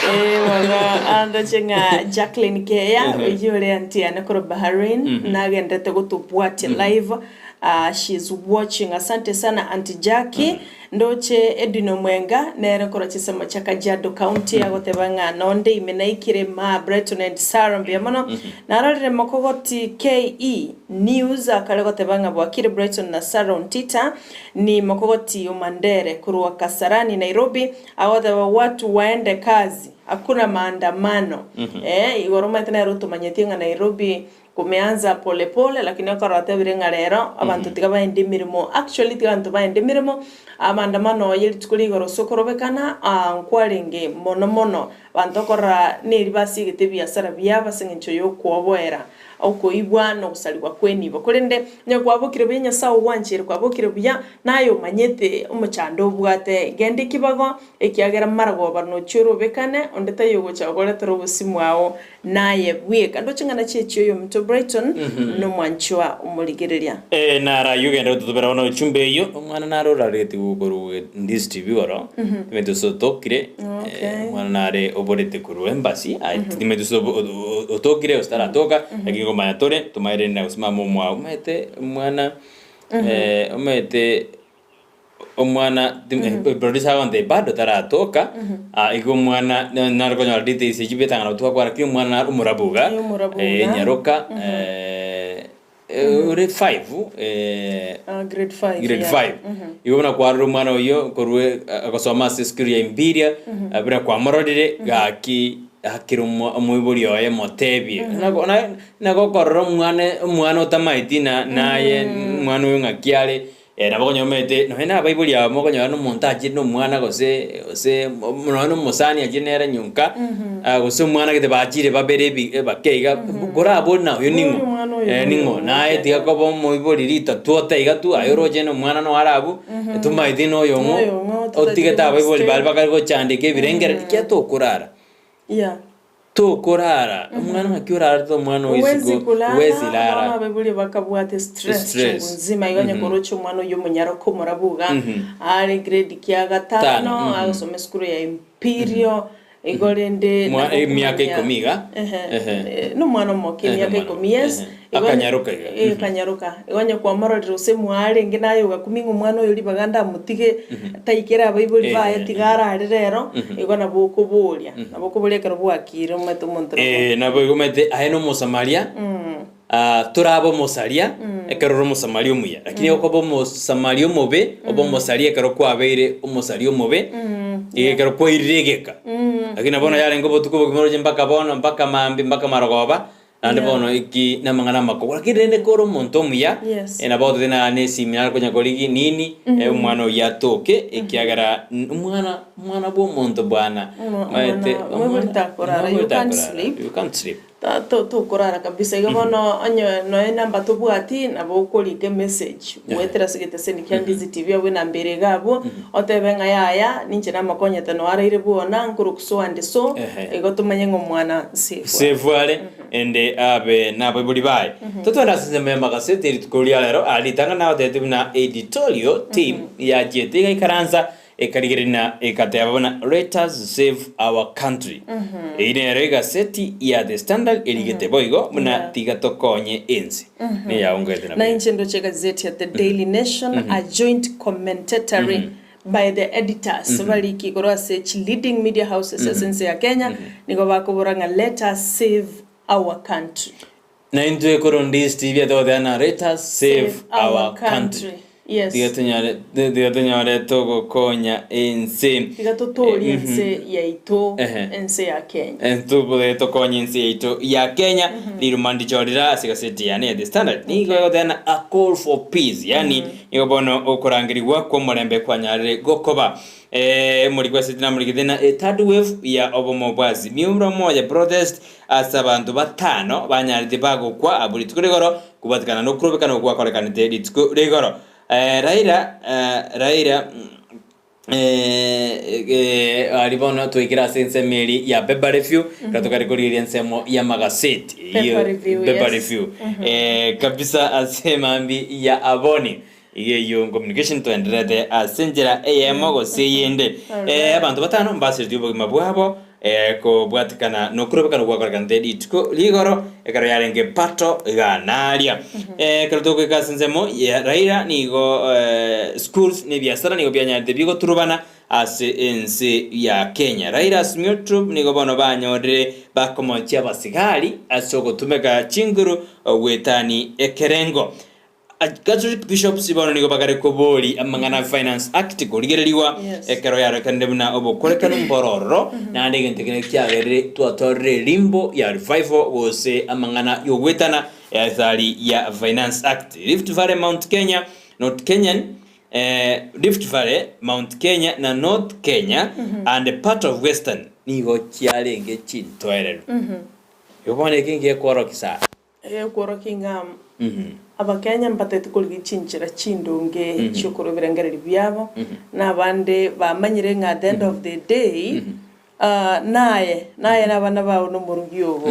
Eh, bono andoche ng'a Jacqueline Keya oyio ore aunty yane korwa Bahrain nagenderete gotobwatia live Ah, she is watching. Asante sana Aunty Jackie. Ndoche Edwin Omwenga nere korwa chisemo chia Kajiado County agoteba ng'a nonde ime naikire ma Brighton and Sarah mbuya mono. Narorire Mokogoti KE News akare goteba ng'a bwakire Brighton na Sarah Ontita ni Mokogoti Omandere korwa Kasarani Nairobi agoteba watu waende kazi hakuna maandamano. Eh, igoro omanyete nere otomanyetie ng'a Nairobi Kumeanza pole pole lakini ekero atebire ng'a rero abanto tiga baende emeremo actually tiga abanto baende emeremo amaandamano ye rituko ria igoro ase okorobekana nkwarenge mono mono abanto okorora neri basiegete ebiasara biabo ase eng'encho ya okwoboera okoibwa na ogosarigwa kw'enibo korende onye kwabokire buya Nyasae ogwancheire kwabokire buya naye omanyete omochando obwate genda ekibago ekiagera maragoba nochie orobekane onde taiyo ogocha gokoretera obosimo ao Naye bweka ndoche ng'a nachie oyominto Brighton nomwanchwa omorigereria. Ee, naro ayio ogende gototobera bono echumba eyio, omwana nare orareti korwa Ndizi TV igoro, timanyeti gose otokire, Okay. omwana nare oborete korwa embassy, aye timanyeti gose otokire gose taratoka, lakini komanya tore, tomaereri na gose mama omwabo, omanyete omwana omanyete. Omwana producer agontebia bado taratoka, igo omwana nare konyora details echio betang'ana gotwakwa lakini omwana nare omorabu iga, Eh, omorabu iga. nyaroka ore five Grade five, grade yeah. five. Igo buna kwarora omwana oyio korwa agosoma ase esukuru ya Imperial, buna kwamororire gaki akire omoibori oye motebie. Nagokorora omwana omwana otamaeti na naye omwana oyo ng'aki are. Nabo okonyora omanyete nonye na abaibori aba mokonyora na omonto achire na omwana gose gose nonye na omosani achire nere nyonka, gose omwana gete bachire babere ebi bake iga, korabore na oyo ning'o? Oyo omwana oyo Ning'o? Naye tiga koba omoibori ritatu ote iga tu, aye oroche na omwana noyo are abwo, tomaeti na oyong'o, Noyong'o, otigete abaibori totagete baria bakare gochandeka ebirengererio, ekiagera tokorara. Yeah. Tokorara, omwana ng'aki orarete omwana o Huwezi isiko, kulala, huwezi bono lara. abaibori bakabwate stress Stress. chungu nzima igo onye koroche omwana oyio omonyaro komorabuga are grade kia gatano Tano, agosoma esukuru ya Imperial igo rende Mwa- nabo emiaka okomanya- ikomi iga? Ehe, Ehe. nomwana omoke Ehe, emiaka omwana ikomi yes ehe. Igo- Akanyaroka iga. Eh, akanyaroka igo onye kwamororire gose mwarenge naye ogakumia ng'a omwana oyo ribaga ndamotige taikere abaibori baye tiga arare rero, igo nabo okoboria, nabo okoboria ekero bwakire omanyete omonto nabo. Eh, nabo igo omanyete aye na omosamaria, ah, torabe omosaria ekero ore omosamaria omuya, lakini okoba omosamaria omobe, obe omosaria ekero kwabeire omosaria omobe, iga ekero kwairire egeka. Lakini bono yarenge obotuko obogima oroche mpaka bono, mpaka mambia, mpaka marogoba, Naende bono eki namang'ana amakong'u, lakini rende kore omonto omuya, Yes. eh, nabo ototebe na nesimi nare konya korigi nini, eh, omwana oyio atoke, ekiagera n- omwana omwana bwa omonto bwana, Omwa- omanyete, omwana- omwana takorara, you omwana can't takorara, sleep. you can't sleep. Ta- to- tokorara kabisa igo bono onye nonya enamba tobwati nabo okorika emessage goetera ase egeteseni kia Ndizi TV abwo enamba ere iga abwo otebe ng'a yaya ninche namakonyete noaraire bwona nkorokwa so and so Ehe. igo tomanye ng'a omwana safe are. Safe are, ende abe nabaibori baye. Totwende ase ensemo y'amagaseti rituko ria rero, aa ritang'ani nagotebetie buna editorial team yachiete igaikaransa ekarigereria na egateba buna let us save our country. Eyio nero egaseti ya The Standard erigete boigo buna Yeah. tiga tokonye ense. Neyaongoete Na nabo. inche ndoche egazeti ya The Daily Nation, a joint commentatory by the editors bariki igoro ase chi leading media houses ase ense ya Kenya nigo bakobora ng'a let us save our country. Na intwe korwa Ndizi TV togoteba na let us save our country. Yes. Tiga tonyare tiga tonyore togokonya ense. Tiga totoorie ense yaito Ehe. ense ya Kenya. Tobore tokonye ense yaito ya Kenya riruma ndichorera ase gaseti yane ya The Standard nigo egoteba na a call for peace yani nigo bono okorangerigwa kw'omorembe kwanyarire gokoba eh, omoriki bw'eseti namorigete na a third wave ya obomo bwa Azimio la Umoja protest ase abanto batano banyarete bagokwa abwo rituko rigoro kobatikana nokorobekana okwo gwakorekanete rituko rigoro eh, Raila eh, Raila Aria bono twaikire ase ensemo eria ya paper review, ekero tokare korigereria ensemo y'amagaseti eyio Paper review, paper yes. review. Kabisa ase mambi ya aboni iga eyio communication twenderete ase enchera eyemo gose eyende. Abanto batano mbasireti obogima bwabo Kobwatikana nokorobekana gwakorekanete rituko rigoro ekero yarenge pato igana aria. Ekero togoika ase ensemo ya Raila nigo schools na ebiasara nigo bianyarete bigoturubana ase ense ya Kenya. Raila Azimio Troop nigo bono banyorire bakomochia abasigari ase ogotumeka chinguru goetani ekerengo. Catholic Bishops bono nigo bagare kobori amang'ana a Finance Act korigererigwa Yes. ekero yarorekanire buna obokorekanu mboro ororo naende egento ekio nakio kiagerire twatorire erimbo ya revival gose amang'ana y'ogwetana ethari ya Finance Act. Rift Valley Mount Kenya North Kenyan eh, Rift Valley Mount Kenya na North Kenya and part of Western nigo chiarenge chintoereru. Igo bono eke ngekworokia sana. Egekworokia ng'a Abakenya mbateti korigia chinchera chindonge chi'okorwa ebirengererio biabo, na abande bamanyire ng'a at the end of the day, naye, naye na abana bao na omorugi obo,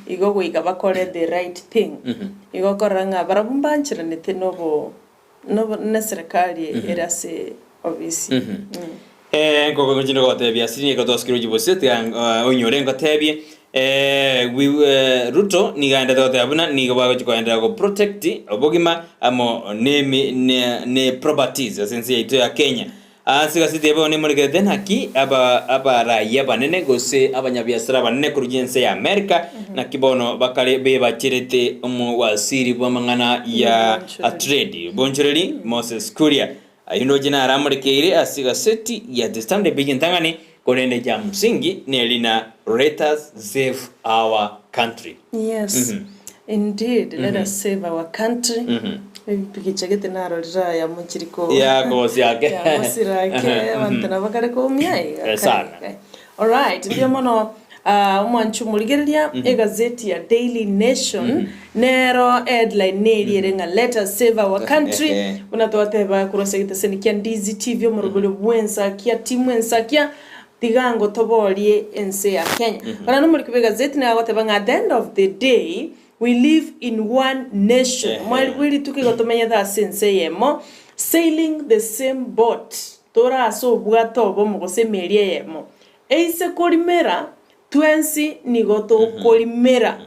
igo goika bakore the right thing. Igo okorora ng'a barabwo mbancheranete na obo nobo na eserekari ere ase obisi. Eh, nkoko ngochinde gotebia ase nigo twasikire ochibosie tiga eh, oinyore ngotebie eh, we, eh, Ruto nigo aendete goteba buna nigo bagochi koenderera go protect obogima amo ne, ne, ne properties ase ense yaito ya Kenya. Ase egaseti eye bono nemorekerete naki aba abaraia abanene gose abanyabiasara abanene korwa ense ya America naki bono bakare bebacherete omowasiri bw'amang'ana ya trade bonchoreri Moses Kuria. Ayio ndoche naramorekeire ase egaseti ya The Standard page entang'ani korende ya msingi neri na Let us save our country. Yes, indeed, let us save our country. Ebipikicha gete narorire aya mochiri ko Yakosiake. yakosirake abanto nabo bakare koumia iga Eh, sana. kare. Alright, mbuya mono ah, omwanchi omorigereria egazeti ya Daily Nation nero headline neri ere ng'a let us save our country Ehe. buna twateba korwa ase egeteseni kia Ndizi TV omorobori bwensakia timu ensakia. Tiga ngotoborie ense ya Kenya. Korende nomoriki bw'egazeti nigo agoteba ng'a at the end of the day we live in one nation. Omweri bwe rituko igo tomenyete ase ense eyemo, sailing the same boat, tore ase obwato obomo gose emeri eyemo. Eise korimera, twensi nigo tokorimera,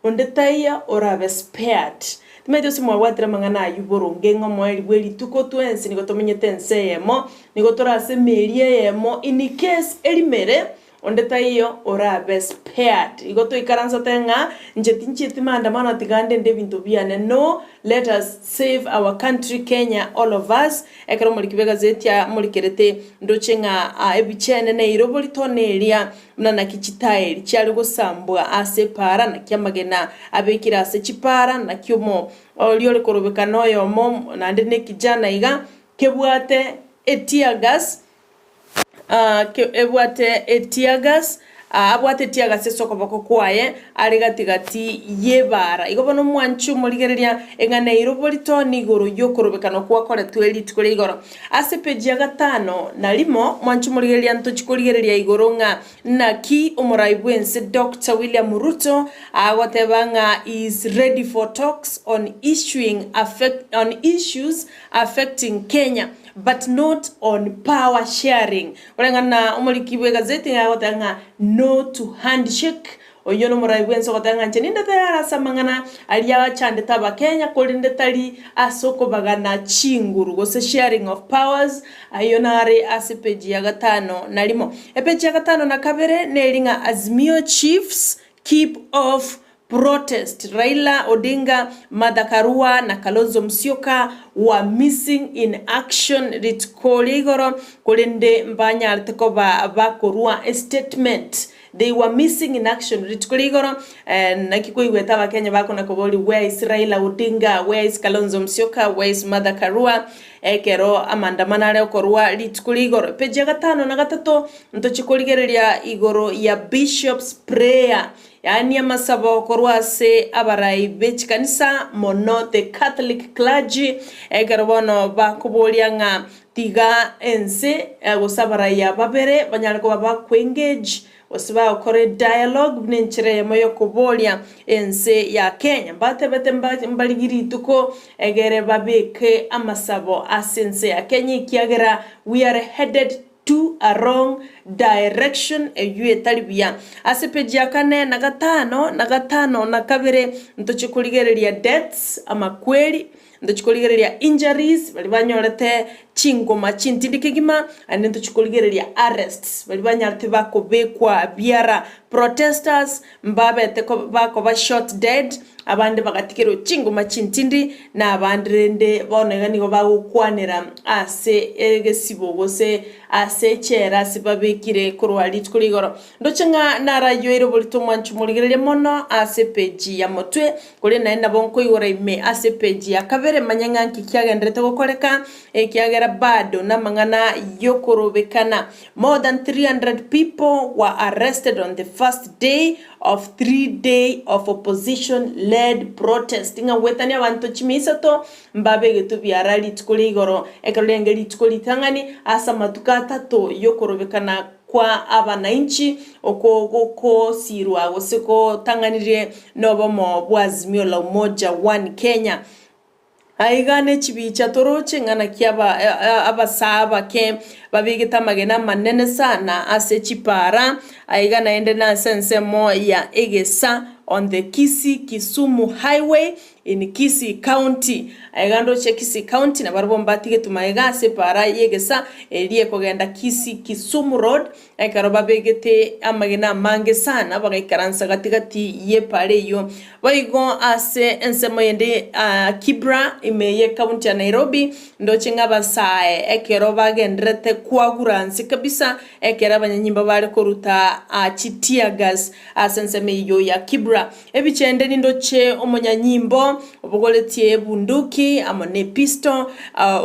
onde taiyo orabe spared. Timanyeti gose mwabwatire amang'ana ayio boronge ng'a omoerio bwe rituko twensi nigo tomenyete ense eyemo, nigo tore ase emeri eyemo, in case erimere, onde taiyo orabe spared. Igo toikaransete ng'a inche tinchieti maandamano tiga ndende ebinto biane, no, let us save our country Kenya all of us, Ekero omoriki bw'egazeti amorikerete, ndoche ng'a ebichene na eirobo ritone eria, buna naki chitaeri chiare gosambwa ase epaara, naki amagena abekire ase chipaara, naki omo oria ore korobekana oyomo naende nekijana iga, kebwate eteargas, ebwate eteargas, abwate eteargas ase okoboko kwaye are gati gati y'ebaara. Igo bono omwanche omorigereria eng'ana eirobo ritoni igoro y'okorobekana gwakoretwe rituko ria igoro. Ase epeji ya gatano na rimo, mwanche omorigereria ntochi korigereria igoro ng'a naki omorai bw'ense Doctor William Ruto agoteba ng'a he is ready for talks on issuing affect on issues affecting Kenya. But not on power sharing. Koreng'ana na omoriki bw'egazeti nigo agoteba ng'a no to handshake, oyio nomorai bwense ogoteba ng'a inche ninde tayari ase amang'ana aria achandete abakenya korende tari ase okobagana chinguru gose sharing of powers, ayio nare ase epeji ya gatano na rimo. Epeji ya gatano na kabere neri ng'a Azimio chiefs keep off Protest, Raila Odinga, Martha Karua na Kalonzo Musyoka were missing in action rituko ria igoro korende mbanyarete koba bakorua estatement. They were missing in action rituko ria igoro naki koigwete abakenya bakona koboria where is Raila Odinga, where is Kalonzo Musyoka, where is Martha Karua ekero amandamano are okorwa rituko ria igoro. Page ya gatano na gatato ntochie korigereria igoro ya Bishop's prayer Yaani amasabo korwa ase abarai be chikanisa, mono the Catholic clergy, ekero bono bakoboria ng'a tiga ense gose abarai aba babere banyare koba bakoengage gose bagokora edialogue buna enchera eyemo yokoboria ense ya Kenya. Mbatebete mbarigie rituko egere babeke amasabo ase ense ya Kenya ekiagera we are headed to a wrong direction, eyio etari buya. Ase page ya kane na gatano na gatano na kabere ntochie korigereria deaths, amakweri, ntochie korigereria injuries, baria banyorete chingoma chintindi kegima, naende ntochie korigereria arrests, baria banyarete bakobekwa biara, protesters mbabete bakoba shot dead, abande bagatigerwa chingoma chintindi, na abande rende bono iga nigo bagokwanera ase egesibo gose ase echela ase babekire korwa rituko ria igoro. Ndoche ng'a narayoire oborito omwancho morigererie mono ase epeji ya motwe, korende naende nabo nkoigora ime ase epeji ya kabere manye ng'a nki kiagenderete gokoreka, ekiagera bado namang'ana yokorobekana. More than 300 people were arrested on the first day of 3 day of opposition led protest ng'a goetania abanto chimia isato mbabegetwe biara rituko ria igoro ekero riarenge rituko ritang'ani ase amatuko atato yokorobekana kwa abanainchi oko gokosirwa gose gotang'anirie nobomo bwa Azimio la Umoja One Kenya. Aiga nechibicha toroche ng'a naki abasaa abake babegete amagena amanene sana ase chipaara, aiga naende nase ensemo ya Egesa on the Kisii Kisumu highway in Kisii county. Aiga ndoche Kisii county nabarabwo mbatigetwe magega ase epaara y'Egesa eria ekogenda Kisii Kisumu road Ekero babegete amagena amange sana, bagaikaransa gati-gati y'epaara eyio. Boigo ase ensemo yende Kibra, ime y'ekaunti ya Nairobi, ndoche ng'a abasae ekero bagendererete kwagura nse kabisa, ekero abanyanyimba bare koruta chi tear gas ase ensemo eyio ya Kibra. Ebicha ende nindoche omonyanyimbo obogoretie ebunduki amo nepisto,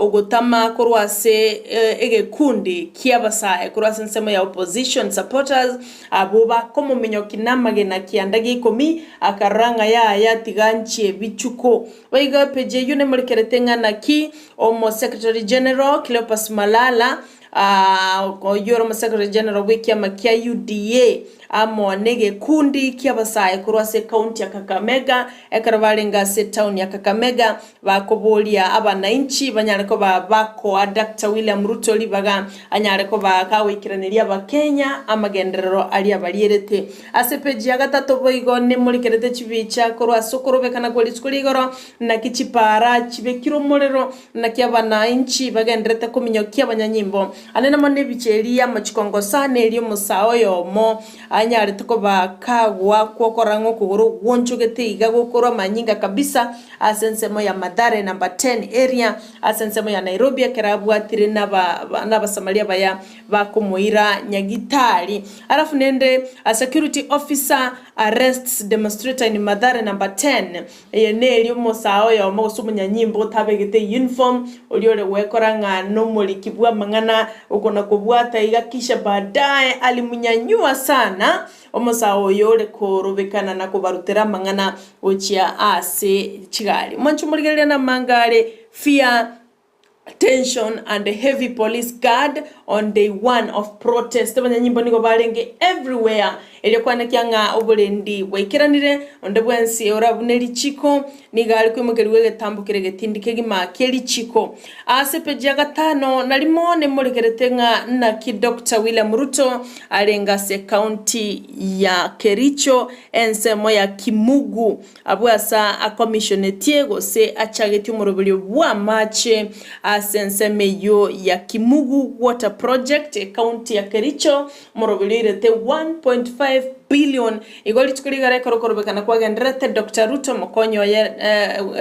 ogotama korwa ase egekundi ki'abasae korwa ase ensemo ya opposition supporters, abwo bakomominyokia namagena kianda gia ikomi, akarora ng'a yaya tiga nchie bichuko. Boigo epeji eyio nemorekerete ng'a naki omo secretary general Cleopas Malala. Oyio ore Omosekretary General bw'ekiama kia UDA amo negekundi ki'abasae korwa ase ekaunti ya Kakamega ekero barenge ase etown ya Kakamega bakoboria abanainchi banyare koba bakoa Doctor William Ruto ribaga anyare koba kagoikeraneria abakenya amagenderero aria abarierete. Ase epeji ya gatato boigo nemorikerete chibicha korwa ase okorobekana kwe rituko ria igoro naki chipaara chibekire omorero Naki abanainchi bagendererete kominyokia abanyanyimbo ane namo nebicha eria y'amachikongo sana eria omosae oyomo anyarete koba kagoakwa okorora ng'a okogoro gwonchogete iga gokorwa amanyinga kabisa ase ensemo ya Mathare number 10 area ase ensemo ya Nairobi ekero abwatire naba nabasamaria baya bakomoira nyagitari. Alafu nende a security officer arrests demonstrator in Mathare number 10. Eye neria omosae oyomo gose omonyanyimbo otabegete uniform, oria ore gwekora ng'a nomoriki bw'amang'ana okona-kobwata iga kisha baadaye alimunyanyua sana omosae oyo ore korobekana na kobarutera amang'ana gochia ase chigari. Mwanche omorigereria namanga are fear Tension and heavy police guard on day one of protest Abanyanyimbo nigo barenge everywhere erio kwanekia ng'a oborendi bwaikeranire, onde bwensi orabune richiko nigo are koimokerigwa egetambo kere getindi kegima kie richiko. Ase epeji ya gatano na rimo nemorekerete ng'a naki Doctor William Ruto arenge ase ecounty ya Kericho ensemo ya Kimugu Abwo ase akomishonetie gose achagetie omoroberio bw'amache ase ensemo eyio ya Kimugu Water Project, ecounty ya Kericho, omoroberio oirete 1.5 billion. Igo rituko rigare ekero okorobekana kwagendererete, Doctor Ruto, omokonyi oye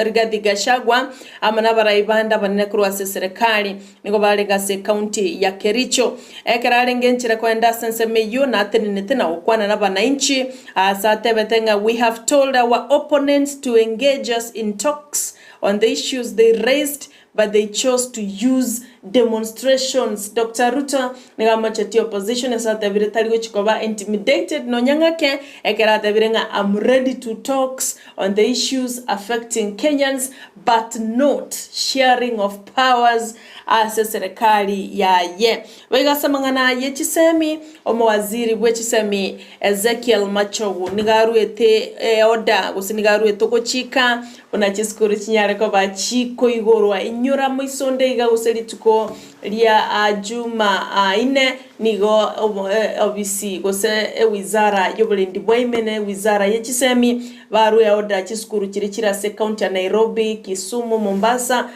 Rigathi Gachagua amo nabarai bande abanene korwa ase eserekari nigo barenge ase ecounty ya Kericho. Ekero arenge enchera kogenda ase ensemo eyio, natenenete na gokwana nabanainchi, aase atebete ng'a we have told our opponents to engage us in talks on the issues they raised but they chose to use demonstrations. Doctor Ruto nigo amochetie opposition ase atebire tari gochi koba intimidated nonya ng'ake ekero atebire ng'a am ready to talks on the issues affecting Kenyans but not sharing of powers ase serikali yaye. Boigo ase amang'ana ye chisemi, omowaziri bwe chisemi Ezekiel Machogu nigo aruete eorder gose nigo aruete ogochika buna chisukuru chinyare koba chikoigorwa inyora moisonde iga gose rituko ria Juma ine nigo obisi gose ewizara y'oborendi bwa ime na ewizara ye chisemi barue eorder chisukuru chiria chire ase ecounty ya Nairobi, Kisumu, Mombasa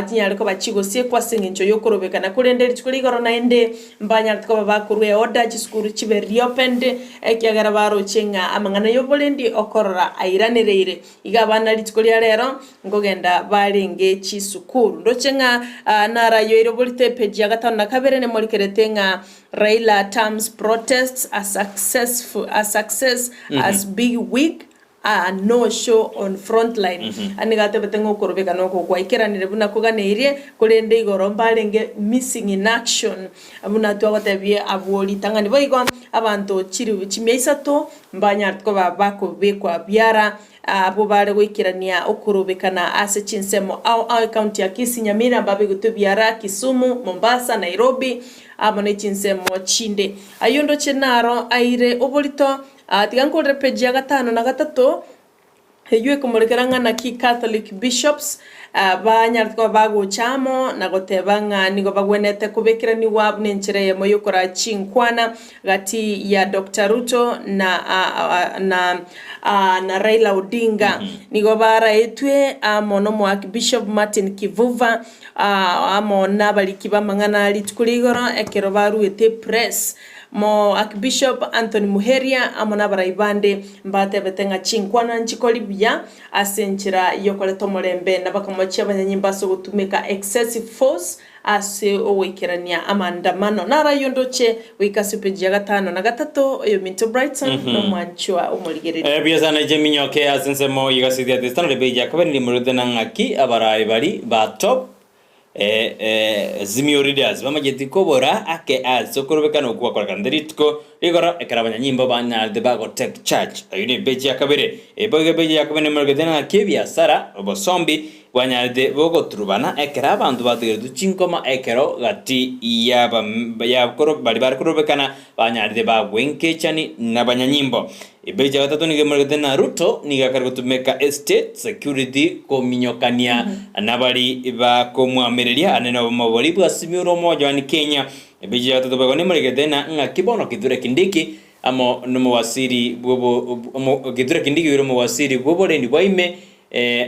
chinyare koba chigosiekwa ase engencho y'okorobekana korende rituko ria igoro naende mbanyarete koba bakorua eorder chisukuru chibe reopened ekiagera baroche ng'a amang'ana y'oborendi okorora airanereire. Iga abana rituko ria rero nkogenda barenge chisukuru. Ndoche ng'a narayoire oborito epeji ya gatano na kabere nemorikerete ng'a Raila terms protests a successful a success as big wig a no show on frontline. Nigo atebete ng'a okorobekana oko gwaikeranire buna koganeirie, korende igoro mbarenge missing in action buna twagotebie abwo ritang'ani. Boigo abanto chiribu chimia isato mbanyarete koba bakobekwa biara abwo bare goikerania okorobekana ase chinsemo ao ao ecounty ya Kisii, Nyamira mbabegete biara Kisumu, Mombasa, Nairobi amo ne chinsemo chinde. Ayio ndoche naro aire oborito Tiga nkorere page ya gatano na gatato, eyio ekomorekera ng'a naki Catholic bishops banyarete koba bagocha amo na goteba ng'a nigo bagwenerete kobekeranigwa buna enchera eyemo yokoraa chinkwana gati ya Doctor Ruto na na na Raila Odinga. Nigo baraetwe amo nomoarchbishop Martin Kivuva amo nabariki b'amang'ana rituko ria igoro ekero baruete press. Moarchbishop Anthony Muheria amo nabarai bande mbatebete ng'a chinkwana nchikori buya ase enchera y'okoreta omorembe na bakamochia abanyanyimbo ase ogotumeka excessive force ase ogoikerania amaandamano. Naro ayio ndoche goika ase epeji ya gatano na gatato oyominto Brighton nomwanchwa omorigereria. Buya sana inche minyoke ase ensemo y'egaseti ya The Standard epeji ya kabere nimorete na ng'aki abarai bari ba top Azimio Leaders bamanyeti kobora ake ase okorobekana okwo gwakorekanete rituko rigoro ekero abanyanyimbo banyarete bago take charge. Eyio ne epeji ya kabere. Boigo epeji ya kabere nemoregete ng'aki ebiasara, obosombi. bwanyarete bogoturubana ekero abanto batigeretwe chinkoma ekero gati y'aba baria bare korobekana banyarete bagwa enkechani nabanyanyimbo. Ebeji ya gatato nigo emoregete na Ruto nigo akare gotumeka estate security kominyokania nabari bakomwamereria ane nobomo boria bwasimiure omoja one Kenya. Ebeji ya gatato boigo nemoregete na ng'aki bono Kithure Kindiki amo nomowasiri bwobo Kithure Kindiki oire omowasiri bw'oborendi bwa ime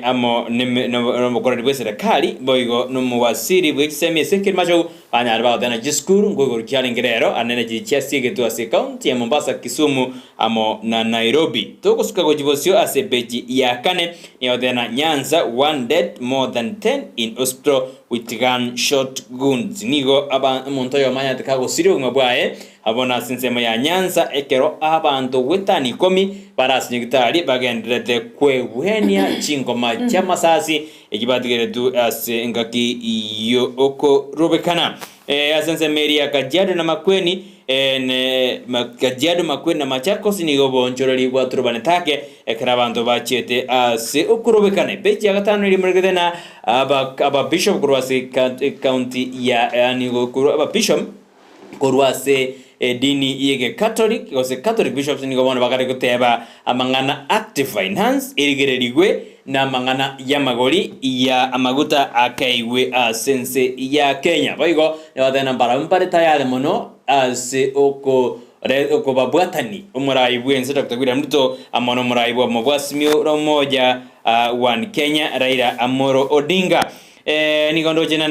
amo nobokoreri bw'eserekari, boigo nomowasiri bwe chisemi ase ekerimachogu, banyare bagotena chisukuru nkoigoro chiarenge rero anene chiria chiasiegetwe ase ekaunti ya Mombasa, Kisumu amo na Nairobi. Togosuka gochia bosio ase epeji ya kane nigotena Nyanza one dead more than 10 in hospital with gun shot wounds. Nigo aba omonto oyomo anyarete kagosiria obogima bwaye Abwo nase ensemo ya Nyanza ekero abanto goetania ikomi bare ase nyagitari bagendererete kwegwenia chingoma chi'amasasi eki batigeretwe ase engaki y'okorobekana. Ase ensemo eria ya Kajiado na Makueni, ne Kajiado, Makueni na Machakos nigo oboonchoreri bwaturubanete ake ekero abanto bachiete ase okorobekana. Epeji ya gatano eria moregete na ababishop korwa ase ekaunti ya yaani korwa ababishop Korwa ase edini y'Egekatoliki gose Catholic Bishops nigo bono bakare goteba amang'ana Active Finance erigererigwe na amang'ana y'amagori ya amaguta akeigwe ase ense ya Kenya. Boigo nigo mbarabwo mbare tayari mono ase oko okobabwatani omorai bw'ense Doctor William Ruto amo nomorai bw'obomo bwa Azimio la Umoja One Kenya Raila Amolo Odinga. Nigo ndoche na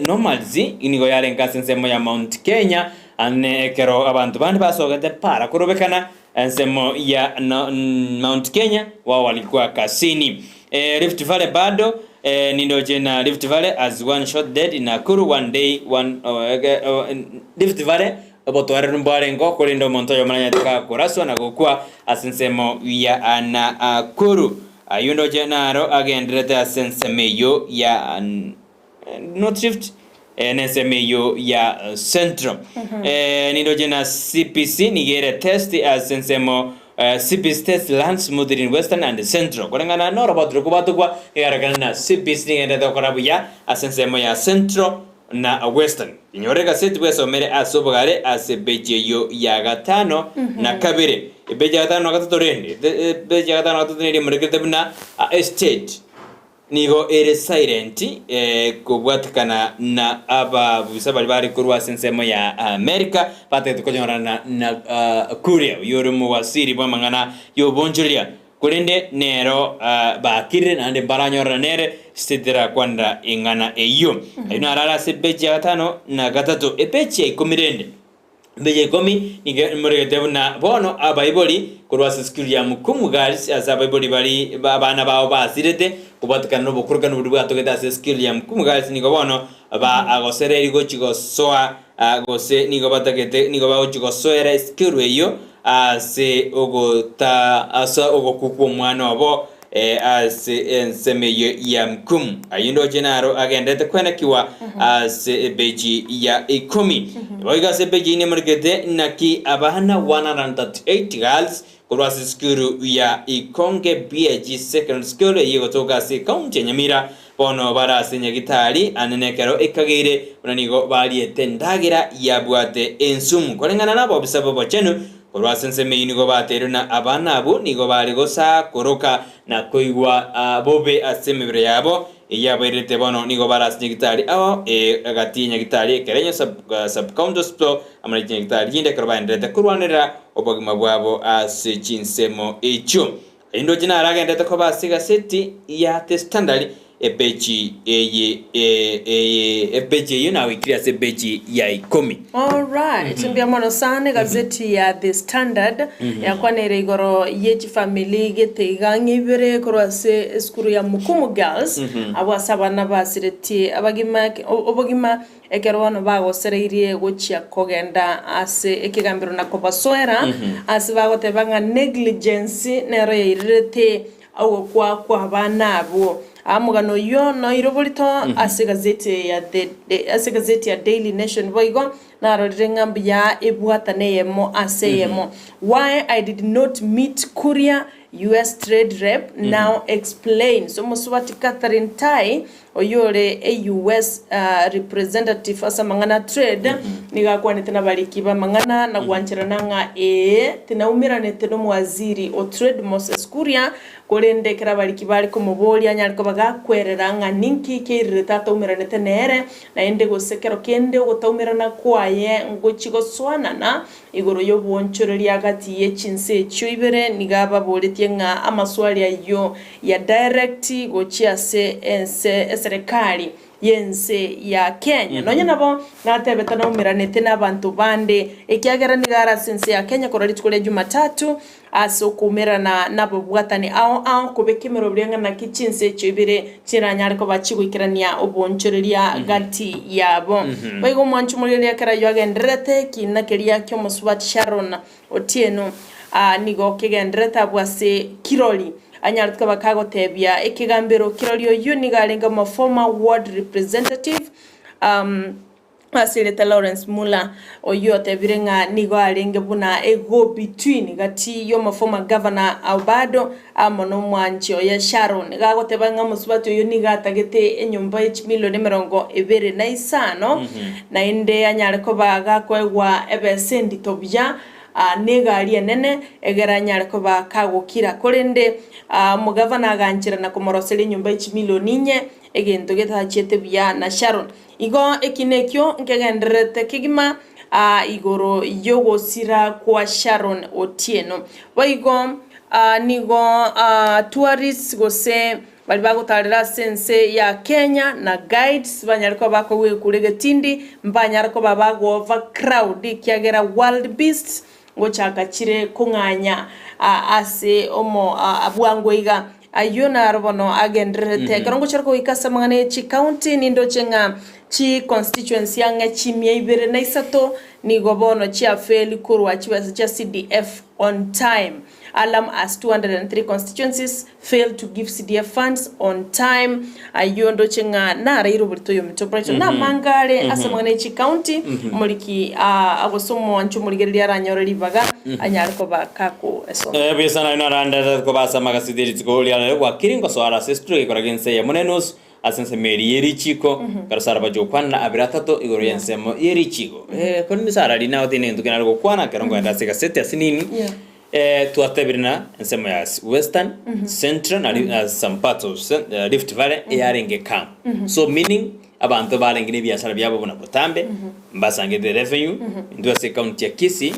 nomads nigo yarenge ase ensemo ya Mount Kenya, ane ekero abanto bande basogete para korobekana ensemo ya Mount Kenya wao walikuwa kasini. Rift Valley bado nindoche na Rift Valley as one shot dead in Nakuru one day one Rift Valley obotoereru mbwarenge korende omonto oyomo nanyarete gakoraswa na gokwa ase ensemo ya Nakuru. Ayio ndoche naro agendererete ase ensemo eyio ya North Rift na ensemo eyio ya Central. Nindoche na CPC nigo ere test ase ensemo CPC test runs smoothly in Western and Central. Koreng'ana noroboti rokobatokwa egerekana na CPC nigo egendererete gokora buya ase ensemo ya Central na Western. Inyora egaseti bwesomere ase obogare ase epeji eyio ya gatano na kabere. Epeji ya gatano na gatato rende, epeji ya gatano na gatato neria emorekerete buna estate nigo ere silent kobwatekana na ababisa baria bare korwa ase ensemo ya America batagete konyorana na Kuria oyio ore omowasiri bw'amang'ana y'obonchoreria. Korende nero bakirire naende mbaranyorana nere, ase terakwanera eng'ana eyio. Ayio narare ase epeji ya gatano na gatato. Epeji ya ikomi rende, epeji ya ikomi nigo emoregete buna bono abaibori korwa ase esukuru ya Mukumu Girls, ase abaibori bari abana bao basirete kobwatekana nobokorokani boria bwatogete ase esukuru ya Mukumu Girls, nigo bono bagosereiri gochi gosoa gose nigo batagete nigo bagochi gosoera esukuru eyio Ase ogota ase ogokwa kw'omwana obo, ee, ase ensemo eyio ya Mkumu. Ayio ndoche naro agenderete kwenekigwa ase ebeji ya ikomi. Boigo ase ebeji eyio nemorekete naki abana 138 girls korwa ase esukuru ya Ikonge BAG Secondary School eyio egotoka ase ekaunti ya Nyamira bono bare ase nyagitari ane nekero ekageire buna nigo bariete endagera yabwate ensumu. Koreng'ana nabobisa b'obochenu korwa ase ensemo eyio nigo bateirwe na abana abwo nigo bare gosakoroka na koigwa bobe ase emebere yabo eyabairete bono nigo bare ase nyagitari ao egati ye nyagitari ekerenyo sub-county hospital amo ne chinyagitari chinde ekero baendererete korwanerera obogima bwabo ase chinsemo echio. Indoche naragenderete koba ase egaseti ya The Standard epeji eye eye epeji eyio nagoikire ase epeji ya ikomi. Alright, mbuya mono sana egazeti ya The Standard yakwanere igoro ye chifamili gete iga ang'e ibere korwa ase esukuru ya Mukumu Girls abwo ase abana basiretie abagima obogima Ekero bono bagosereirie gochia kogenda ase ekegambero na kobasoera, ase bagoteba ng'a negligence nero yairerete ogokwa kw'abana abwo. Aa omogano oyio noire oborito ase egazeti eye ya The ase egazeti ya Daily Nation boigo narorire ng'a mbuya ebwatane eyemo ase eyemo. Why I did not meet Kuria. US Trade Rep now explains. Omosubati Katherine Tai oyore e US Representative ase amang'ana a trade nigo akwanete nabariki b'amang'ana na gwancherana ng'a ee tinaumeranete nomowaziri o trade Moses Kuria korende ekero abariki bare komoboria anyare koba gakwerera ng'a ninki keirerete ataumeranete nere naende gose kero kende ogotaumerana kwaye ngochia gosoanana Igoro y'obwoonchoreria gati ye chinse echio ibere nigo ababoretie ng'a amaswali ayio ya direct gochia ase ense eserekari y'ense ya Kenya. Nonya nabo natebete naumeranete nabanto bande ekiagera nigo are ase ense ya Kenya korwa rituko ria Jumatatu ase okoumerana nababwatani ao ao kobeka emeroberio ng'a naki chinse echio ibere chiranyare koba chigoikerania obwoonchoreria gati yabo. Boigo omwancho omorioria ekero ayio agendererete, ekiina keria ki'omosubati Sharon Otieno nigo kegendererete abwo ase kirori anyarete koba kagotebia ekegambero kirori oyio nigo arenge omo former ward representative Ase erieta Lawrence Muller, oyio otebire ng'a nigo arenge buna a go between gati y'omoformer governor Obado amo nomwanchi oye Sharon. Nigo agoteba ng'a omosubati oyio nigo atagete enyomba ye chimilioni emerongo ebere na isano naende anyare koba gakoegwa ebesa endito buya negari enene egere anyare koba kagokira. Korende omogavana agancherana komoroseria enyomba ye chimilioni inye, egento getachiete buya na Sharon. Igo eki nekio nkegendererete kegima aa igoro y'ogosira kwa Sharon Otieno. Boigo nigo tourists gose baria bagotarera ase ense ya Kenya na guides banyare koba bakogwekura egetindi mbanyare koba bago overcrowd ekiagera wild beasts ngochaka chire kong'anya ase omo bwango iga. Ayio naro bono agendererete. Ekero ngochora kogoika ase amang'ana ye chicounty, nindoche ng'a chi constituency ang'e chimia ibere na isato nigo bono chiafeli korwa chibesa chia CDF on time. Alarm as 203 constituencies fail to give CDF funds on time. Ayio ndoche ng'a naraire oborito oyominto Brighton. Namange are ase amang'ana ye chicounty, omoriki gose omwancho omorigereria aranyore ribaga anyare koba kakoesoma. Ebiesa naye naranderete koba ase amagaseti e rituko ria rero gwakire ngosoara ase esituro gekora gi'ense eyemo na enusu ase ensemo eria ye richiiko, ekero Sara bachia gokwana abere atato igoro y'ensemo ye richiiko. Eh, korende Sara riria nagotebia negento kenare gokwana ekero nkoenda ase egaseti ase nini, eh, twatebire na ensemo ya western, central na ri- na some parts of cen- eh, Rift Valley eyarenge calm. So meaning abanto barenge na ebiasara biabo buna botambe, mbasangete revenue, intwe ase ecounty ya Kisii,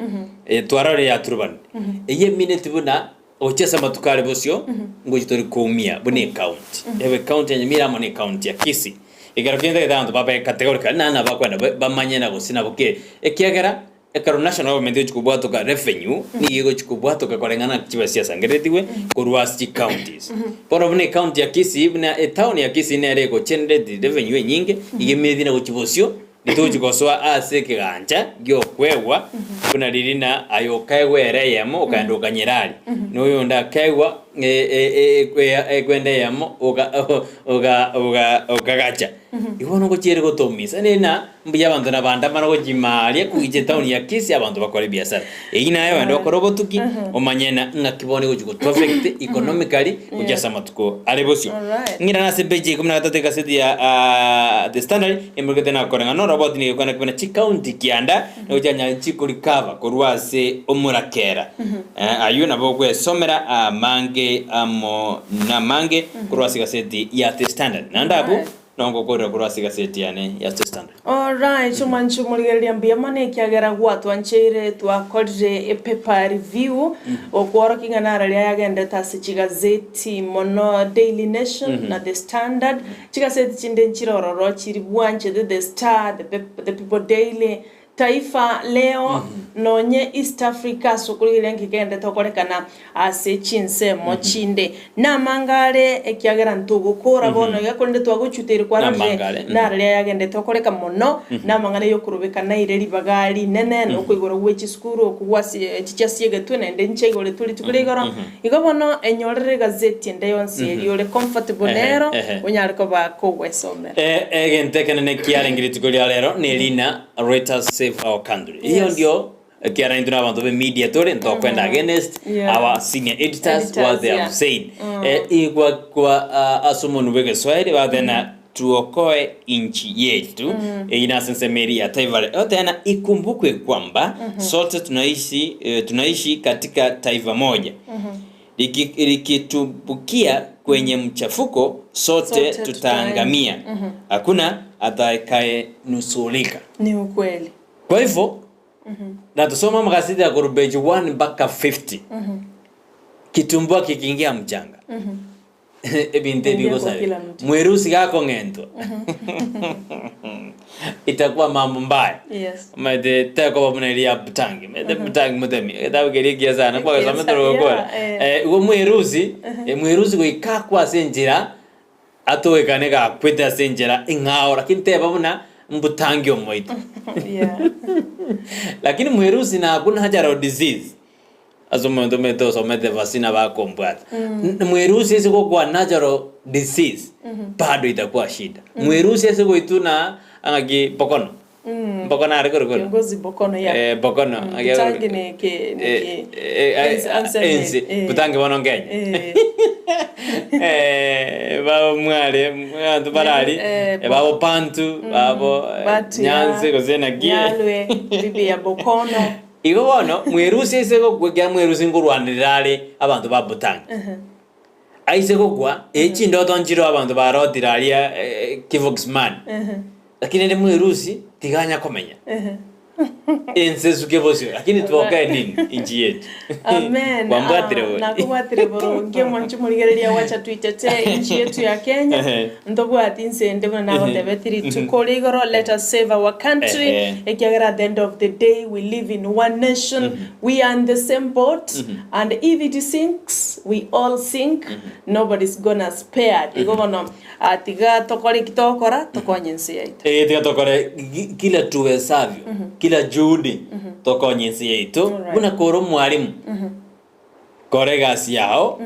twarorire ya Turban. Eyio emineti buna gochia ase amatuko are bosio, ngochia tori koumia buna ecounty. Ebe ecounty ya Nyamira amo na ecounty ya Kisii. Ekero kende gete abanto babe categorical naende nabo bakwenda bamanye na gose nabo ki, ekiagera Ekero national government egochia kobwatoka revenue, nigo egochia kobwatoka koreng'ana na chibesa chiasangereretigwe korwa ase chicounties. Bono buna ecounty ya Kisii, buna etown ya Kisii nere ego generate revenue enyinge, iga emethi na gochia bosio, nitogochia gosoa ase ekegancha giokwegwa buna riria na aye okaegwa ere eyemo okaenda okanyeraria, na oyonde akaegwa ekwenda eyemo oka oka oka okagacha. Igo bono ngochiere gotomisa, neri na mbuya abanto nabandamana gochia ime aria kogicha etown ya Kisii abanto bakore ebiasara. Eyio naye ogende okore obotuki, omanye na ng'aki bono egochia goto affect economically gochia ase amatuko are bosio. Alright. Ng'irane ase page ya ikomi na gatato egaseti ya The Standard, emorokete na koreng'ana na oroboti nigo ekwana buna chicounty kianda nigo chianyare chikorecover korwa ase omorakera. Ayio nabo ogwesomera amange amo namange korwa ase egaseti ya The Standard. Naende abwo Alright. nongokorera korwa ase egaseti yane ya The Standard. Alright, omwanchi omorigereria mbuya mono ekiagera gwatwancheire twakorire epaper review okworokia ng'a naro riria yagenderete ase chigazeti mono Daily Nation na The Standard chigaseti chinde nchire ororo chiri bwanchete The Star, The, The People Daily Taifa Leo, nonye East Africa ase okorigereria nki kegenderete gokorekana ase chinsemo chinde. Namanga are ekiagera ntogokora bono iga korende twagochuteire kwarorire Namanga are, mhm. naro riria yagenderete gokoreka mono namang'ana yokorobeka naire ribaga rinene na okoigora gwe chisukuru okwo gwasi chichiasiegetwe naende nchiaigoretwe rituko ria igoro. Igo bono enyorere egazeti ende yonsi eria ore comfortable Ehe, nero ehe. onyare koba kogwesomera. E- Egento ekenene kiarenge rituko ria rero nerina Let us save our country. Iyo Yes. ndio. Ekiagera intwe na abanto be media tore ntokwenda against Yeah. our senior editors, what Editors, they have yeah. said. Eh, igwa kwa ah, ase omonwe bw'egeswahili batena tuokoe inchi yetu mm. ina sensemeri ya taifa le- tena ikumbukwe kwamba sote tunaishi eh, tunaishi katika taifa moja Liki- likitumbukia kwenye mchafuko sote, Sote tutaangamia hakuna atakayenusurika Ni ukweli. kwa hivyo na tusoma magazeti ya kuru page 1 mpaka 50 kitumbua kikiingia mchanga ebintu Ingia kwa ebigosare kila mtu. mwerusi gakong'entwa itakuwa mambo mbaya Yes. maite tekoba buna eria butangi maite butangi mutemi getabu keria kiya sana Ekiya kwagesome sana, torogokora yeah, eh. igo mwerusi mwerusi goika kwa ase enchera atowekane gakwete ase enchera eng'ao lakini teba buna mbutangi omoito Yeah. lakini mwerusi naku natural disease ase omonto omanyete osomete vasina bakombwata mwerusi ase gokwa natural disease bado itakuwa shida mwerusi ase goitwa na ang'aki bokono bokono are korokoro Kiongozi Bokono yeah. Eh, bokono Butangi ni ki ni ki ensi butangi bono nkenya Eh. Eh, babo mware bantu barari Eh, eh, babo pantu babo eh, Batu ya nyanse gose naki Nyalwe bibi ya Bokono. Igo bono mwerusi ase gokwa ekiagera mwerusi nkorwanera are abanto ba Butangi. Aise gokwa echindoto nchiro abanto barotire aria eh, Kivox man. Lakini ere mwerusi tiganya komenya. Ense esuke bosio lakini twokae nini inchi yetu. Amen. Kwambwatire Ah, bobe. nakobwatire boronge mwanchi morigereria gwacha twitete inchi yetu ya Kenya Ehe. ntobwati inse ende buna nagotebeti rituko rigoro let us save our country Ehe. ekiagera at the end of the day we live in one nation we are in the same boat and if it sinks we all sink nobody's gonna spared igo bono ah, tiga tokore eki togokora tokonye ense yaito Eh, tiga tokore gi- kila tuwezavyo kila juhudi tokonye ense yaito Alright. buna kore omwalimu kora egasi yao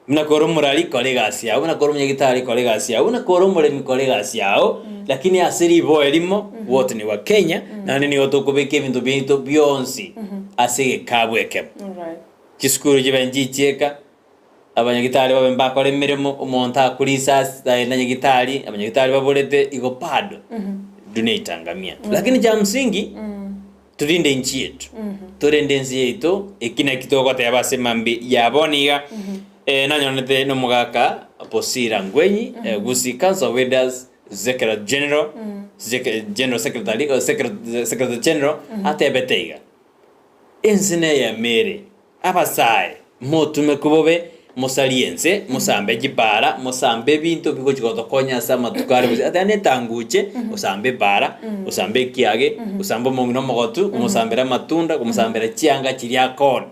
buna kore omorari kora egasi yao buna kore omonyagitari kora egasi yao buna kore omoremi kora egasi yao lakini ase riboe erimo wote ni wakenya naende nigo tokobeka ebinto biaito bionsi ase egekabu ekemo Alright. Chisukuru chibe nchichieka, abanyagitari babe mbakore emeremo, omonto akure risasi aende nyagitari, abanyagitari baborete igo bado dunia itangamia. Lakini cha msingi turinde nchi yetu, torende ense yaito, eki naki togoteba ase mambia ya bono iga, nanyorete na omogaka Bosira Ngwenyi, Gusii Council of Elders Secretary General, General Secretary, Secretary General atebete iga. Ense neyemo ere, abasae, motumekwe bobe, mosarie ense, mosambe chipara, mosambe ebinto bigochia gotokonya ase amatuko are bosio. Ateba netanguche, osambe epara, osambe ekiage, osambe omong'ina omogotu, omosambere amatunda, omosambere chianga chiria akoona.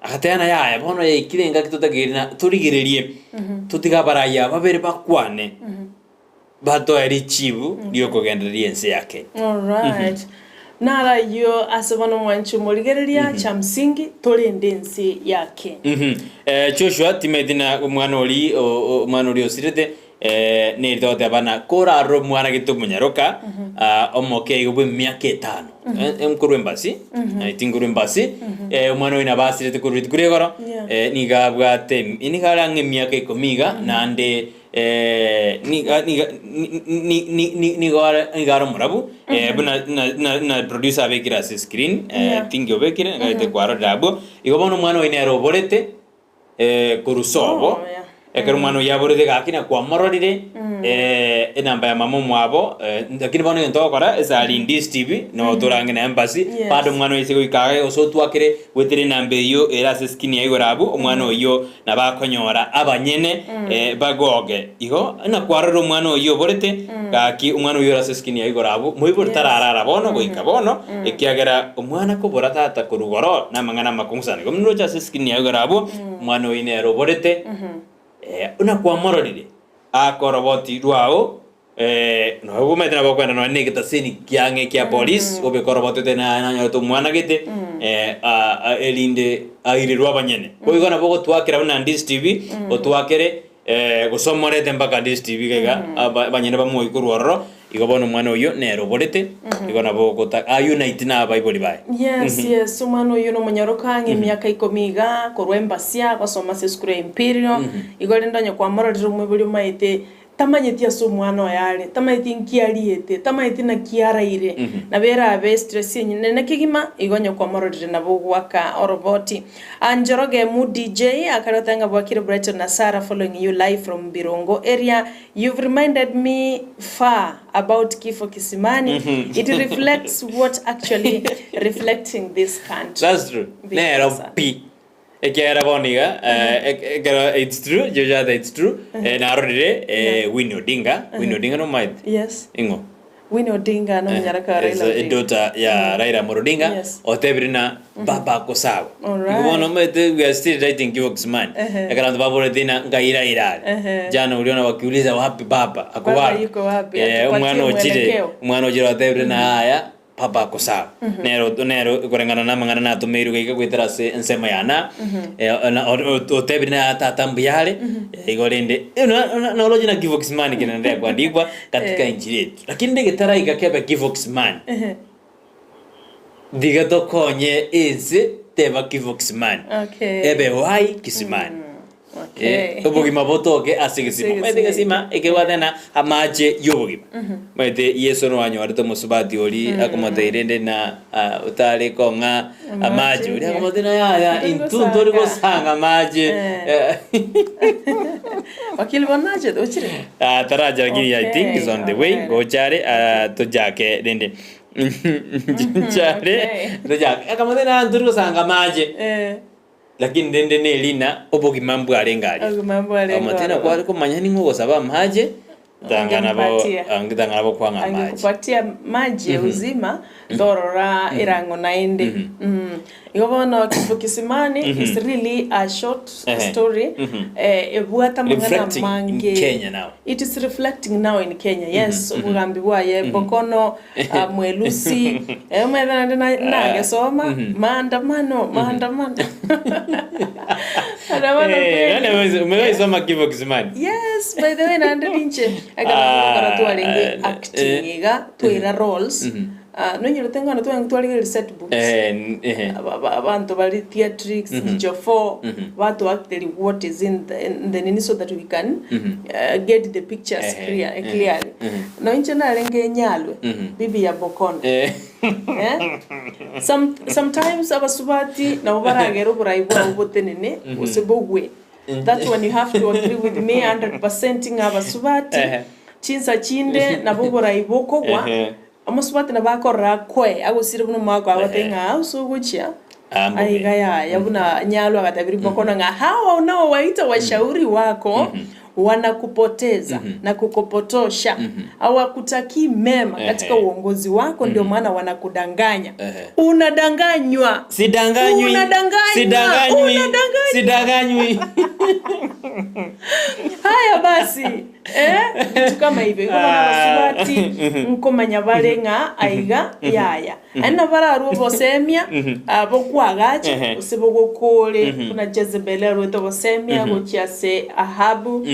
Agateba ng'a yaya, bono yaikire engaki totakeire na torigererie, totige abarai aba babere bakwane, batoe richibu riokogendereria ense ya Kenya. Alright. Naro ayio ase bono mwanche omorigereria cha msingi torende ense ya Kenya. Mhm. Eh, Joshua timeti na omwana ori o- o- omwana ori osirete eh, neri togoteba na korarore omwana gete omonyaroka ah, omoke igo bwa emiaka etano Eh, enkorwa embasi eh, tinkorwa embasi eh, omwana oyo nabo asirete korwa rituko ria igoro Yeah. eh, nigo abwate emi- nigo are ang'e emiaka ikomi iga naende niga niga ni ni ni nigo are nigo are omorabu buna na na na producer abekire ase escreen Yeah. tingi obekire ngaete kwarorera abwo. Igo bono omwana oyo nere oborete korwa sobo, Oh, yeah. ekero omwana oyio aborete gaki na kwamororire enamba ya mama omwabo lakini bono egento ogokora ase aria Indies TV nabo torange na embassy Yes. bado omwana oyo ase goika iga gose otwakere goetera enamba eyio ere ase escreen ya igoro abwo omwana oyio Nabo akonyora abanyene bagoge. Igo ng'a kwarorire omwana oyio oborete, gaki omwana oyio ore ase eskini ya igoro abwo, moibori tararara bono goika bono, ekiagera omwana kobora tata korwa igoro namang'ana amakong'u sana. Igo muna roche ase eskini ya igoro abwo, omwana oyio nere oborete, buna kwamororire, aka oroboti rwao. Nonya omanyete nabo okoenda nonya na egetaseni kiang'e kia polisi obeke oroboto ote na nanyorete omwana gete erinde airerwe abanyene. Boigo nabo ogotwakera buna Ndizi TV otwakere gose omorete mpaka Ndizi TV iga iga abanyene bamoe korwa ororo. Igo bono omwana oyio nere oborete, igo nabo ogota a unite na abaibori baye. Yes, yes, omwana oyio nomonyaroka ang'e emiaka ikomi iga, korwa Embasia, agosoma ase esukuru ya Imperial. Igo rende onye kwamororire omoibori omaete, tamanyeti ase omwana oye are, tamanyeti nki ariete, tamanyeti naki araire, nabo erabe estress enyinene kegima, igo onye kwamororire nabo ogoaka oroboti. Ah, Njoroge Mu DJ, akare goteba ng'a bwakire Brighton na Sarah following you live from Birongo area. You've reminded me far about Kifo Kisimani, it reflects what actually reflecting this country. That's true. Nero Because, pi. Ekiagera bono iga, eh, ek- ekero it's true, Joshua it's true, eh, narorire eh, Winnie Odinga, Winnie Odinga nomaete? Yes. Ing'o? Winnie Odinga nomonyaraka wa Is Raila a Odinga. daughter ya Raila Amolo Odinga Yes. otebire na baba ako sawa. Alright. Igo bono omanyete we are still writing Kifo Kisimani. Ehe. Ekero abanto baborete na ngai Raila are. Ehe. Jana uliona wakiuliza wapi baba ako Baba wapi? yuko wapi? Eh, Atupatie omwana ochire mwelekeo. omwana ochire otebire na aya papa ako sawa. Nero nero koreng'ana na amang'ana natomeirwe gaika goetera ase ensemo yana eh, na otebire na tata mbuya are igo rende noroche na Kifo Kisimani kinaendelea kuandikwa katika Eh. inchili yetu lakini rende getaraika kebe Kifo Kisimani ndiga tokonye ense teba Kifo Kisimani Okay. ebe wai Kisimani Okay. Eh, obogima botoke ase egesima Ase omanyete egesima. egesima ekebwate na amache y'obogima omanyete yeso noanyorete omosubati oria akomotebia rende na ah, otare kong'a amache oria akomotebia na yaya Ntori intwe ntori gosanga. gosanga amache Eh. Wakili bono nachete ochire? Ah, taracha lakini I think is on the way Okay, gocha are ah, tochake rende nchare okay. tochake akamotebia na ntori gosanga amache Eh. Lakini rende nerina obogima mbwarenge aria. Obogima mbwarenge Omotena ororo. kware komanya ning'o ogosaba amache, tanga nabo Angempatia. ange tanga nabo kwang'a amache. Angekupatia maji ya uzima torora erang'o naende Mm. Igo bono Kifo Kisimani is really a short Ehe. story eh, ebwate amang'ana Reflecting in amange Kenya now. It is reflecting now in Kenya yes obogambi bwaye Bokono ah, Mwelusi eh, omanyete naende na- nagesoma maandamano maandamano Maandamano Eh, kweli. nani ameweza- umewahi Kifo Kisimani? Yes, by the way naende ninche ekero Ah, togokora twarenge eh, acting eh. iga twaira roles ah, nonyorete ng'a tware twarigereria set books Eh, n- ehe. Aba- aba- abanto bari theatrics jicho 4 batoacteri what is in the, in the nini so that we can uh, get the pictures Ehe, clear, ehe, clearly noinche narenge enyalwe bibi ya bokono Eh. Eh? Some, sometimes abasubati nabo baragera oborai bwabo botenene gose bogwe that one you have to agree with me 100% ng'a abasubati Ehe. chinsa chinde nabo oborai bokogwa Ehe. Omosubati nabo akorora akoe, agosire buna omwaka agote Ehe. ng'a ase ogochia Ah, mbobe. aiga yaya buna nyalwa agatabiri bokono ng'a hawa unaowaita washauri wako wanakupoteza na kukupotosha hawakutakii mema katika Ehe. uongozi wako ndio maana wanakudanganya Ehe. unadanganywa Sidanganywi. Unadanganywa. Sidanganywi. Unadanganywa. Sidanganywi. Haya basi eh, vitu kama hivyo igo bono abasubati nkomanya bare ng'a aiga yaya aye nabo bararue obosemia ah, bokwagacha Ehe. gose bogokore buna Jezebel aruete obosemia gochia ase Ahabu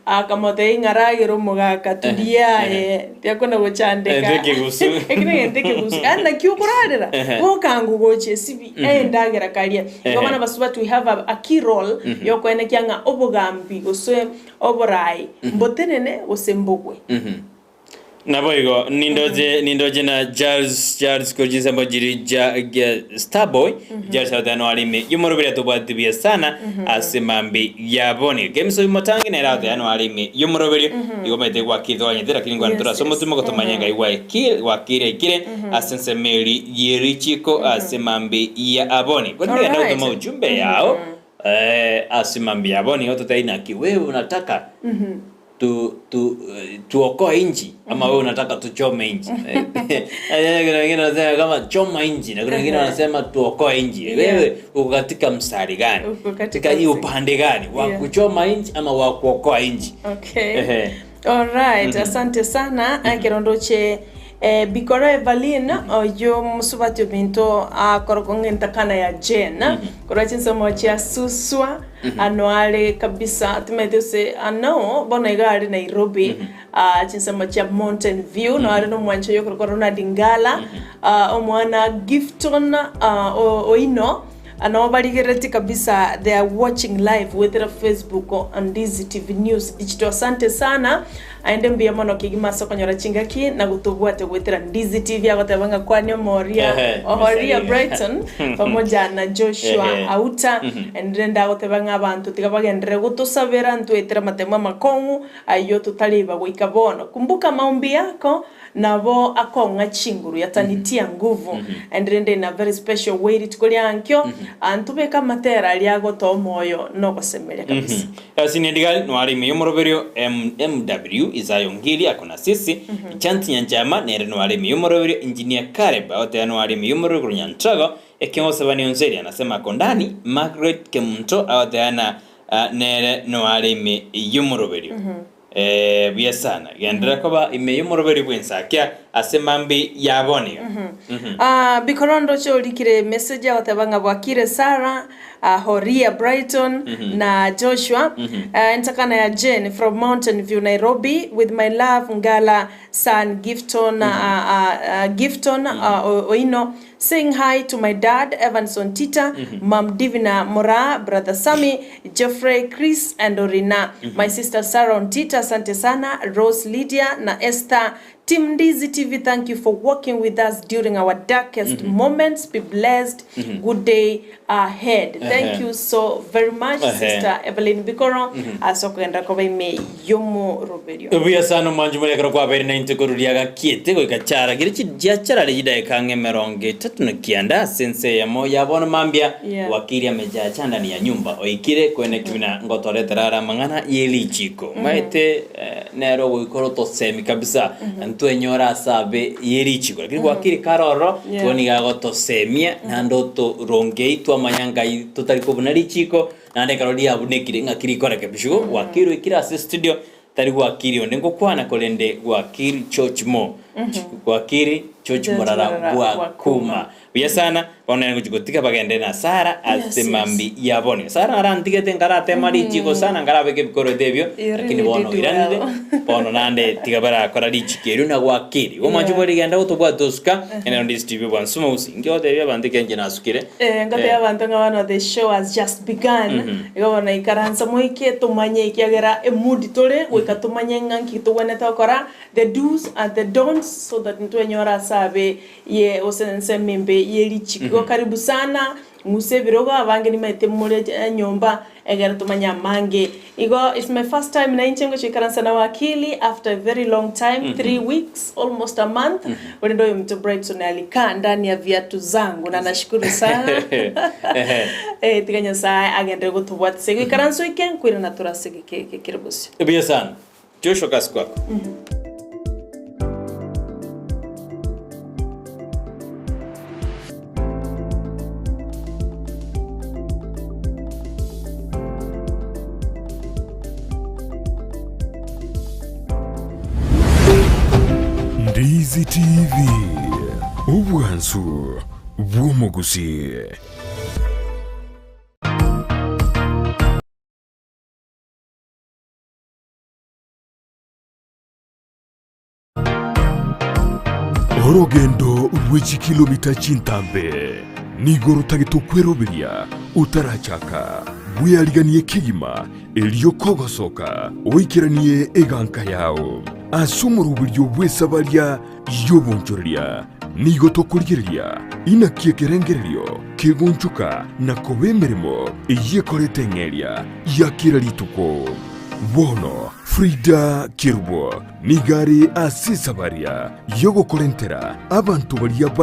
akamotebia ng'a ragera omogaka turia aye tiakona gochandeka Ente ekegusu. Eki negento ekegusu yaani naki okorarera Ehe. bokangu gocha esibi endagera karia igo bono abasubati we have a, a key role yokoenekia ng'a obogambi gose Oborai mbotenene gose mbogwe. Naboigo nindoche nindoche na Charles Charles korwa chinsembo chiri ja ja Starboy Charles agotebi no arime yomoroberi atobwati buya sana ase mambi yaboni James oyo motangi nere agotebi no arime yomoroberi igo omanyete gwakithonyete lakini ngwana Yes, tore ase yes. omotwe gotomanya ngai gwakire gwakire aikire ase ensemo eri yerichiko ase mambi ya aboni Bono nigenda Alright. gotoma ujumbe yao Eh, ase mambia abo nigo totari naki wewe unataka tu, tu, eh, tuokoe inchi ama wewe unataka tuchome inchi Eh, kuna wengine wanasema kama choma inchi na kuna wengine wanasema tuokoe inchi wewe uko katika mstari gani Uko katika katika hii mstari. upande gani wa Yeah. kuchoma inchi ama wa kuokoa inchi Okay. Ehe. Alright, asante sana ekerondoche. Bikoro Evaline, oyio mosubati ominto akorokwa ng'a entakana ya Jane, korwa chinsemo chia Suswa, ano are kabisa, timanyeti gose ano bono iga are Nairobi, chinsemo chia Mountain View, noo are nomwanchi oyo okorokwa Ronald Ngala, omwana Gifton Oino, Nabo barigereretie kabisa they are watching live goetera Facebook Ndizi TV News Digital asante sana aende mbuya mono kegima ase okonyora chingaki na gotobwate goetera Ndizi TV agoteba ng'a kwania omoria Ehe, ohoria Mr. Brighton pamoja na Joshua Ehe. Auta ende ndagoteba ng'a abanto tiga bagenderere gotosabera ntwetera amatemo amakong'u ayio totareba goika bono kumbuka maombi yako Nabo akong'a chinguru, yatanitia nguvu, and rende in a very special way rituko ria ankio, ntobeke amatera aria agotoa omoyo na ogosemeria kabisa. Senior Digal noare ime y'omoroberio MW Isaiah Ongili ako na sisi Chance Nyanchama nere noare ime y'omoroberio Engineer Caleb agoteba noare ime y'omoroberio korwa Nyantrago Ekeng'oso Bani Onseri anasema ako ndani Margaret Kemunto agoteba na nere noare ime y'omoroberio Ee, buya sana. Genderera koba ime y'omoroberi bw'ensakia ase mambia ya bono iga. Ah, Bikorondo oche orikire emessage agoteba ng'a bwakire Sarah, ah, Horia Brighton na Joshua. Ah, entakana ya Jane from Mountain View Nairobi with my love Ngala son Gifton, ah, ah, ah, Gifton ah, Oino Saying hi to my dad Evanson Tita, mum Divina Moraa, brother Sammy, Geoffrey, Chris and Orina, my sister Sarah Ontita, asante sana, Rose Lydia na Esther, team Ndizi TV thank you for walking with us during our darkest moments, be blessed, good day ahead. Thank you so very much sister Evelyn Bikoro ase okogenda koba ime y'omoroberio. Buya sana omwanchi moria ekero kwabeire naintwe koruria agakiete goika charagire chiacharare chidakika ang'e emerongo etato na kianda ase ense eyemo ya bono mambia Yeah. gwakiria amechacha ndani ya nyumba oikire kwene kibina ngotoretera are amang'ana ye richiko maete nere ogoikora otosemi kabisa ntwenyore ase abe ye richiko lakini gwakire kare ororo Yeah. igo nigo agotosemia naende otorongei twamanya ngai totari kobuna richiko naende ekero riabunekire ng'aki rikoreke bishugo gwakire oikire ase studio tari gwakiri onde ngokwana korende gwakiri church mo gwakiri church Church morara morara bwakuma bwakuma. Buya sana, bono nere ngochia gotiga bagende na Sara Yes, ase yes. mambi ya bono. Sara arantigete nkaratema richiko sana nkarabeka ebikoroto ebio, You lakini really bono did oiranire, well. bono naende tiga barakora richiko erio na gwakeri. Igo mwanche Yeah. bori genda gotobwate osuka, ere onde Steve bwansuma gose inki ogotebia abanto ekero inche nasukire. Eh, ngotebia Eh. abanto ng'a bono the show has just begun, igo bono ikaransa moike tomanye ekiagera emood tore goika tomanye ng'a nki togwenerete gokora, the do's and the don'ts so that ntwenyore ase abe Ye gose ensemo embe ye richiko. Igo karibu sana, ng'use ebirogo, abange nimaete more enyomba egere tomanye amange. Igo it's my first time nainche ngochia goikaransa na wakili after a very long time, 3 weeks, almost a month, korende oyominto Brighton alikaa ndani ya viatu zangu na nashukuru sana. Eh, tiga Nyasaye agenderere gotobwatisia. Igo ikaransa oike, nkoirana tore ase egeka eke kere bosio. Buya sana. Joshua kasi kwako. Ndizi TV, obwansu bw'omogusi. Orogendo rwe chikilomita chintambe nigo rotagete okweroberia otarachaka, bweariganie kegima erio kogosoka oikeranie eganka yao. Ase omoroberio bw'esabaria y'obonchoreria nigo tokorigereria inaki ekerengererio kegonchoka na koba emeremo eyio ekorete eng'eria ya kera rituko. Bono Frida Kerubo nigo are ase esabaria y'ogokorentera abanto baria ba.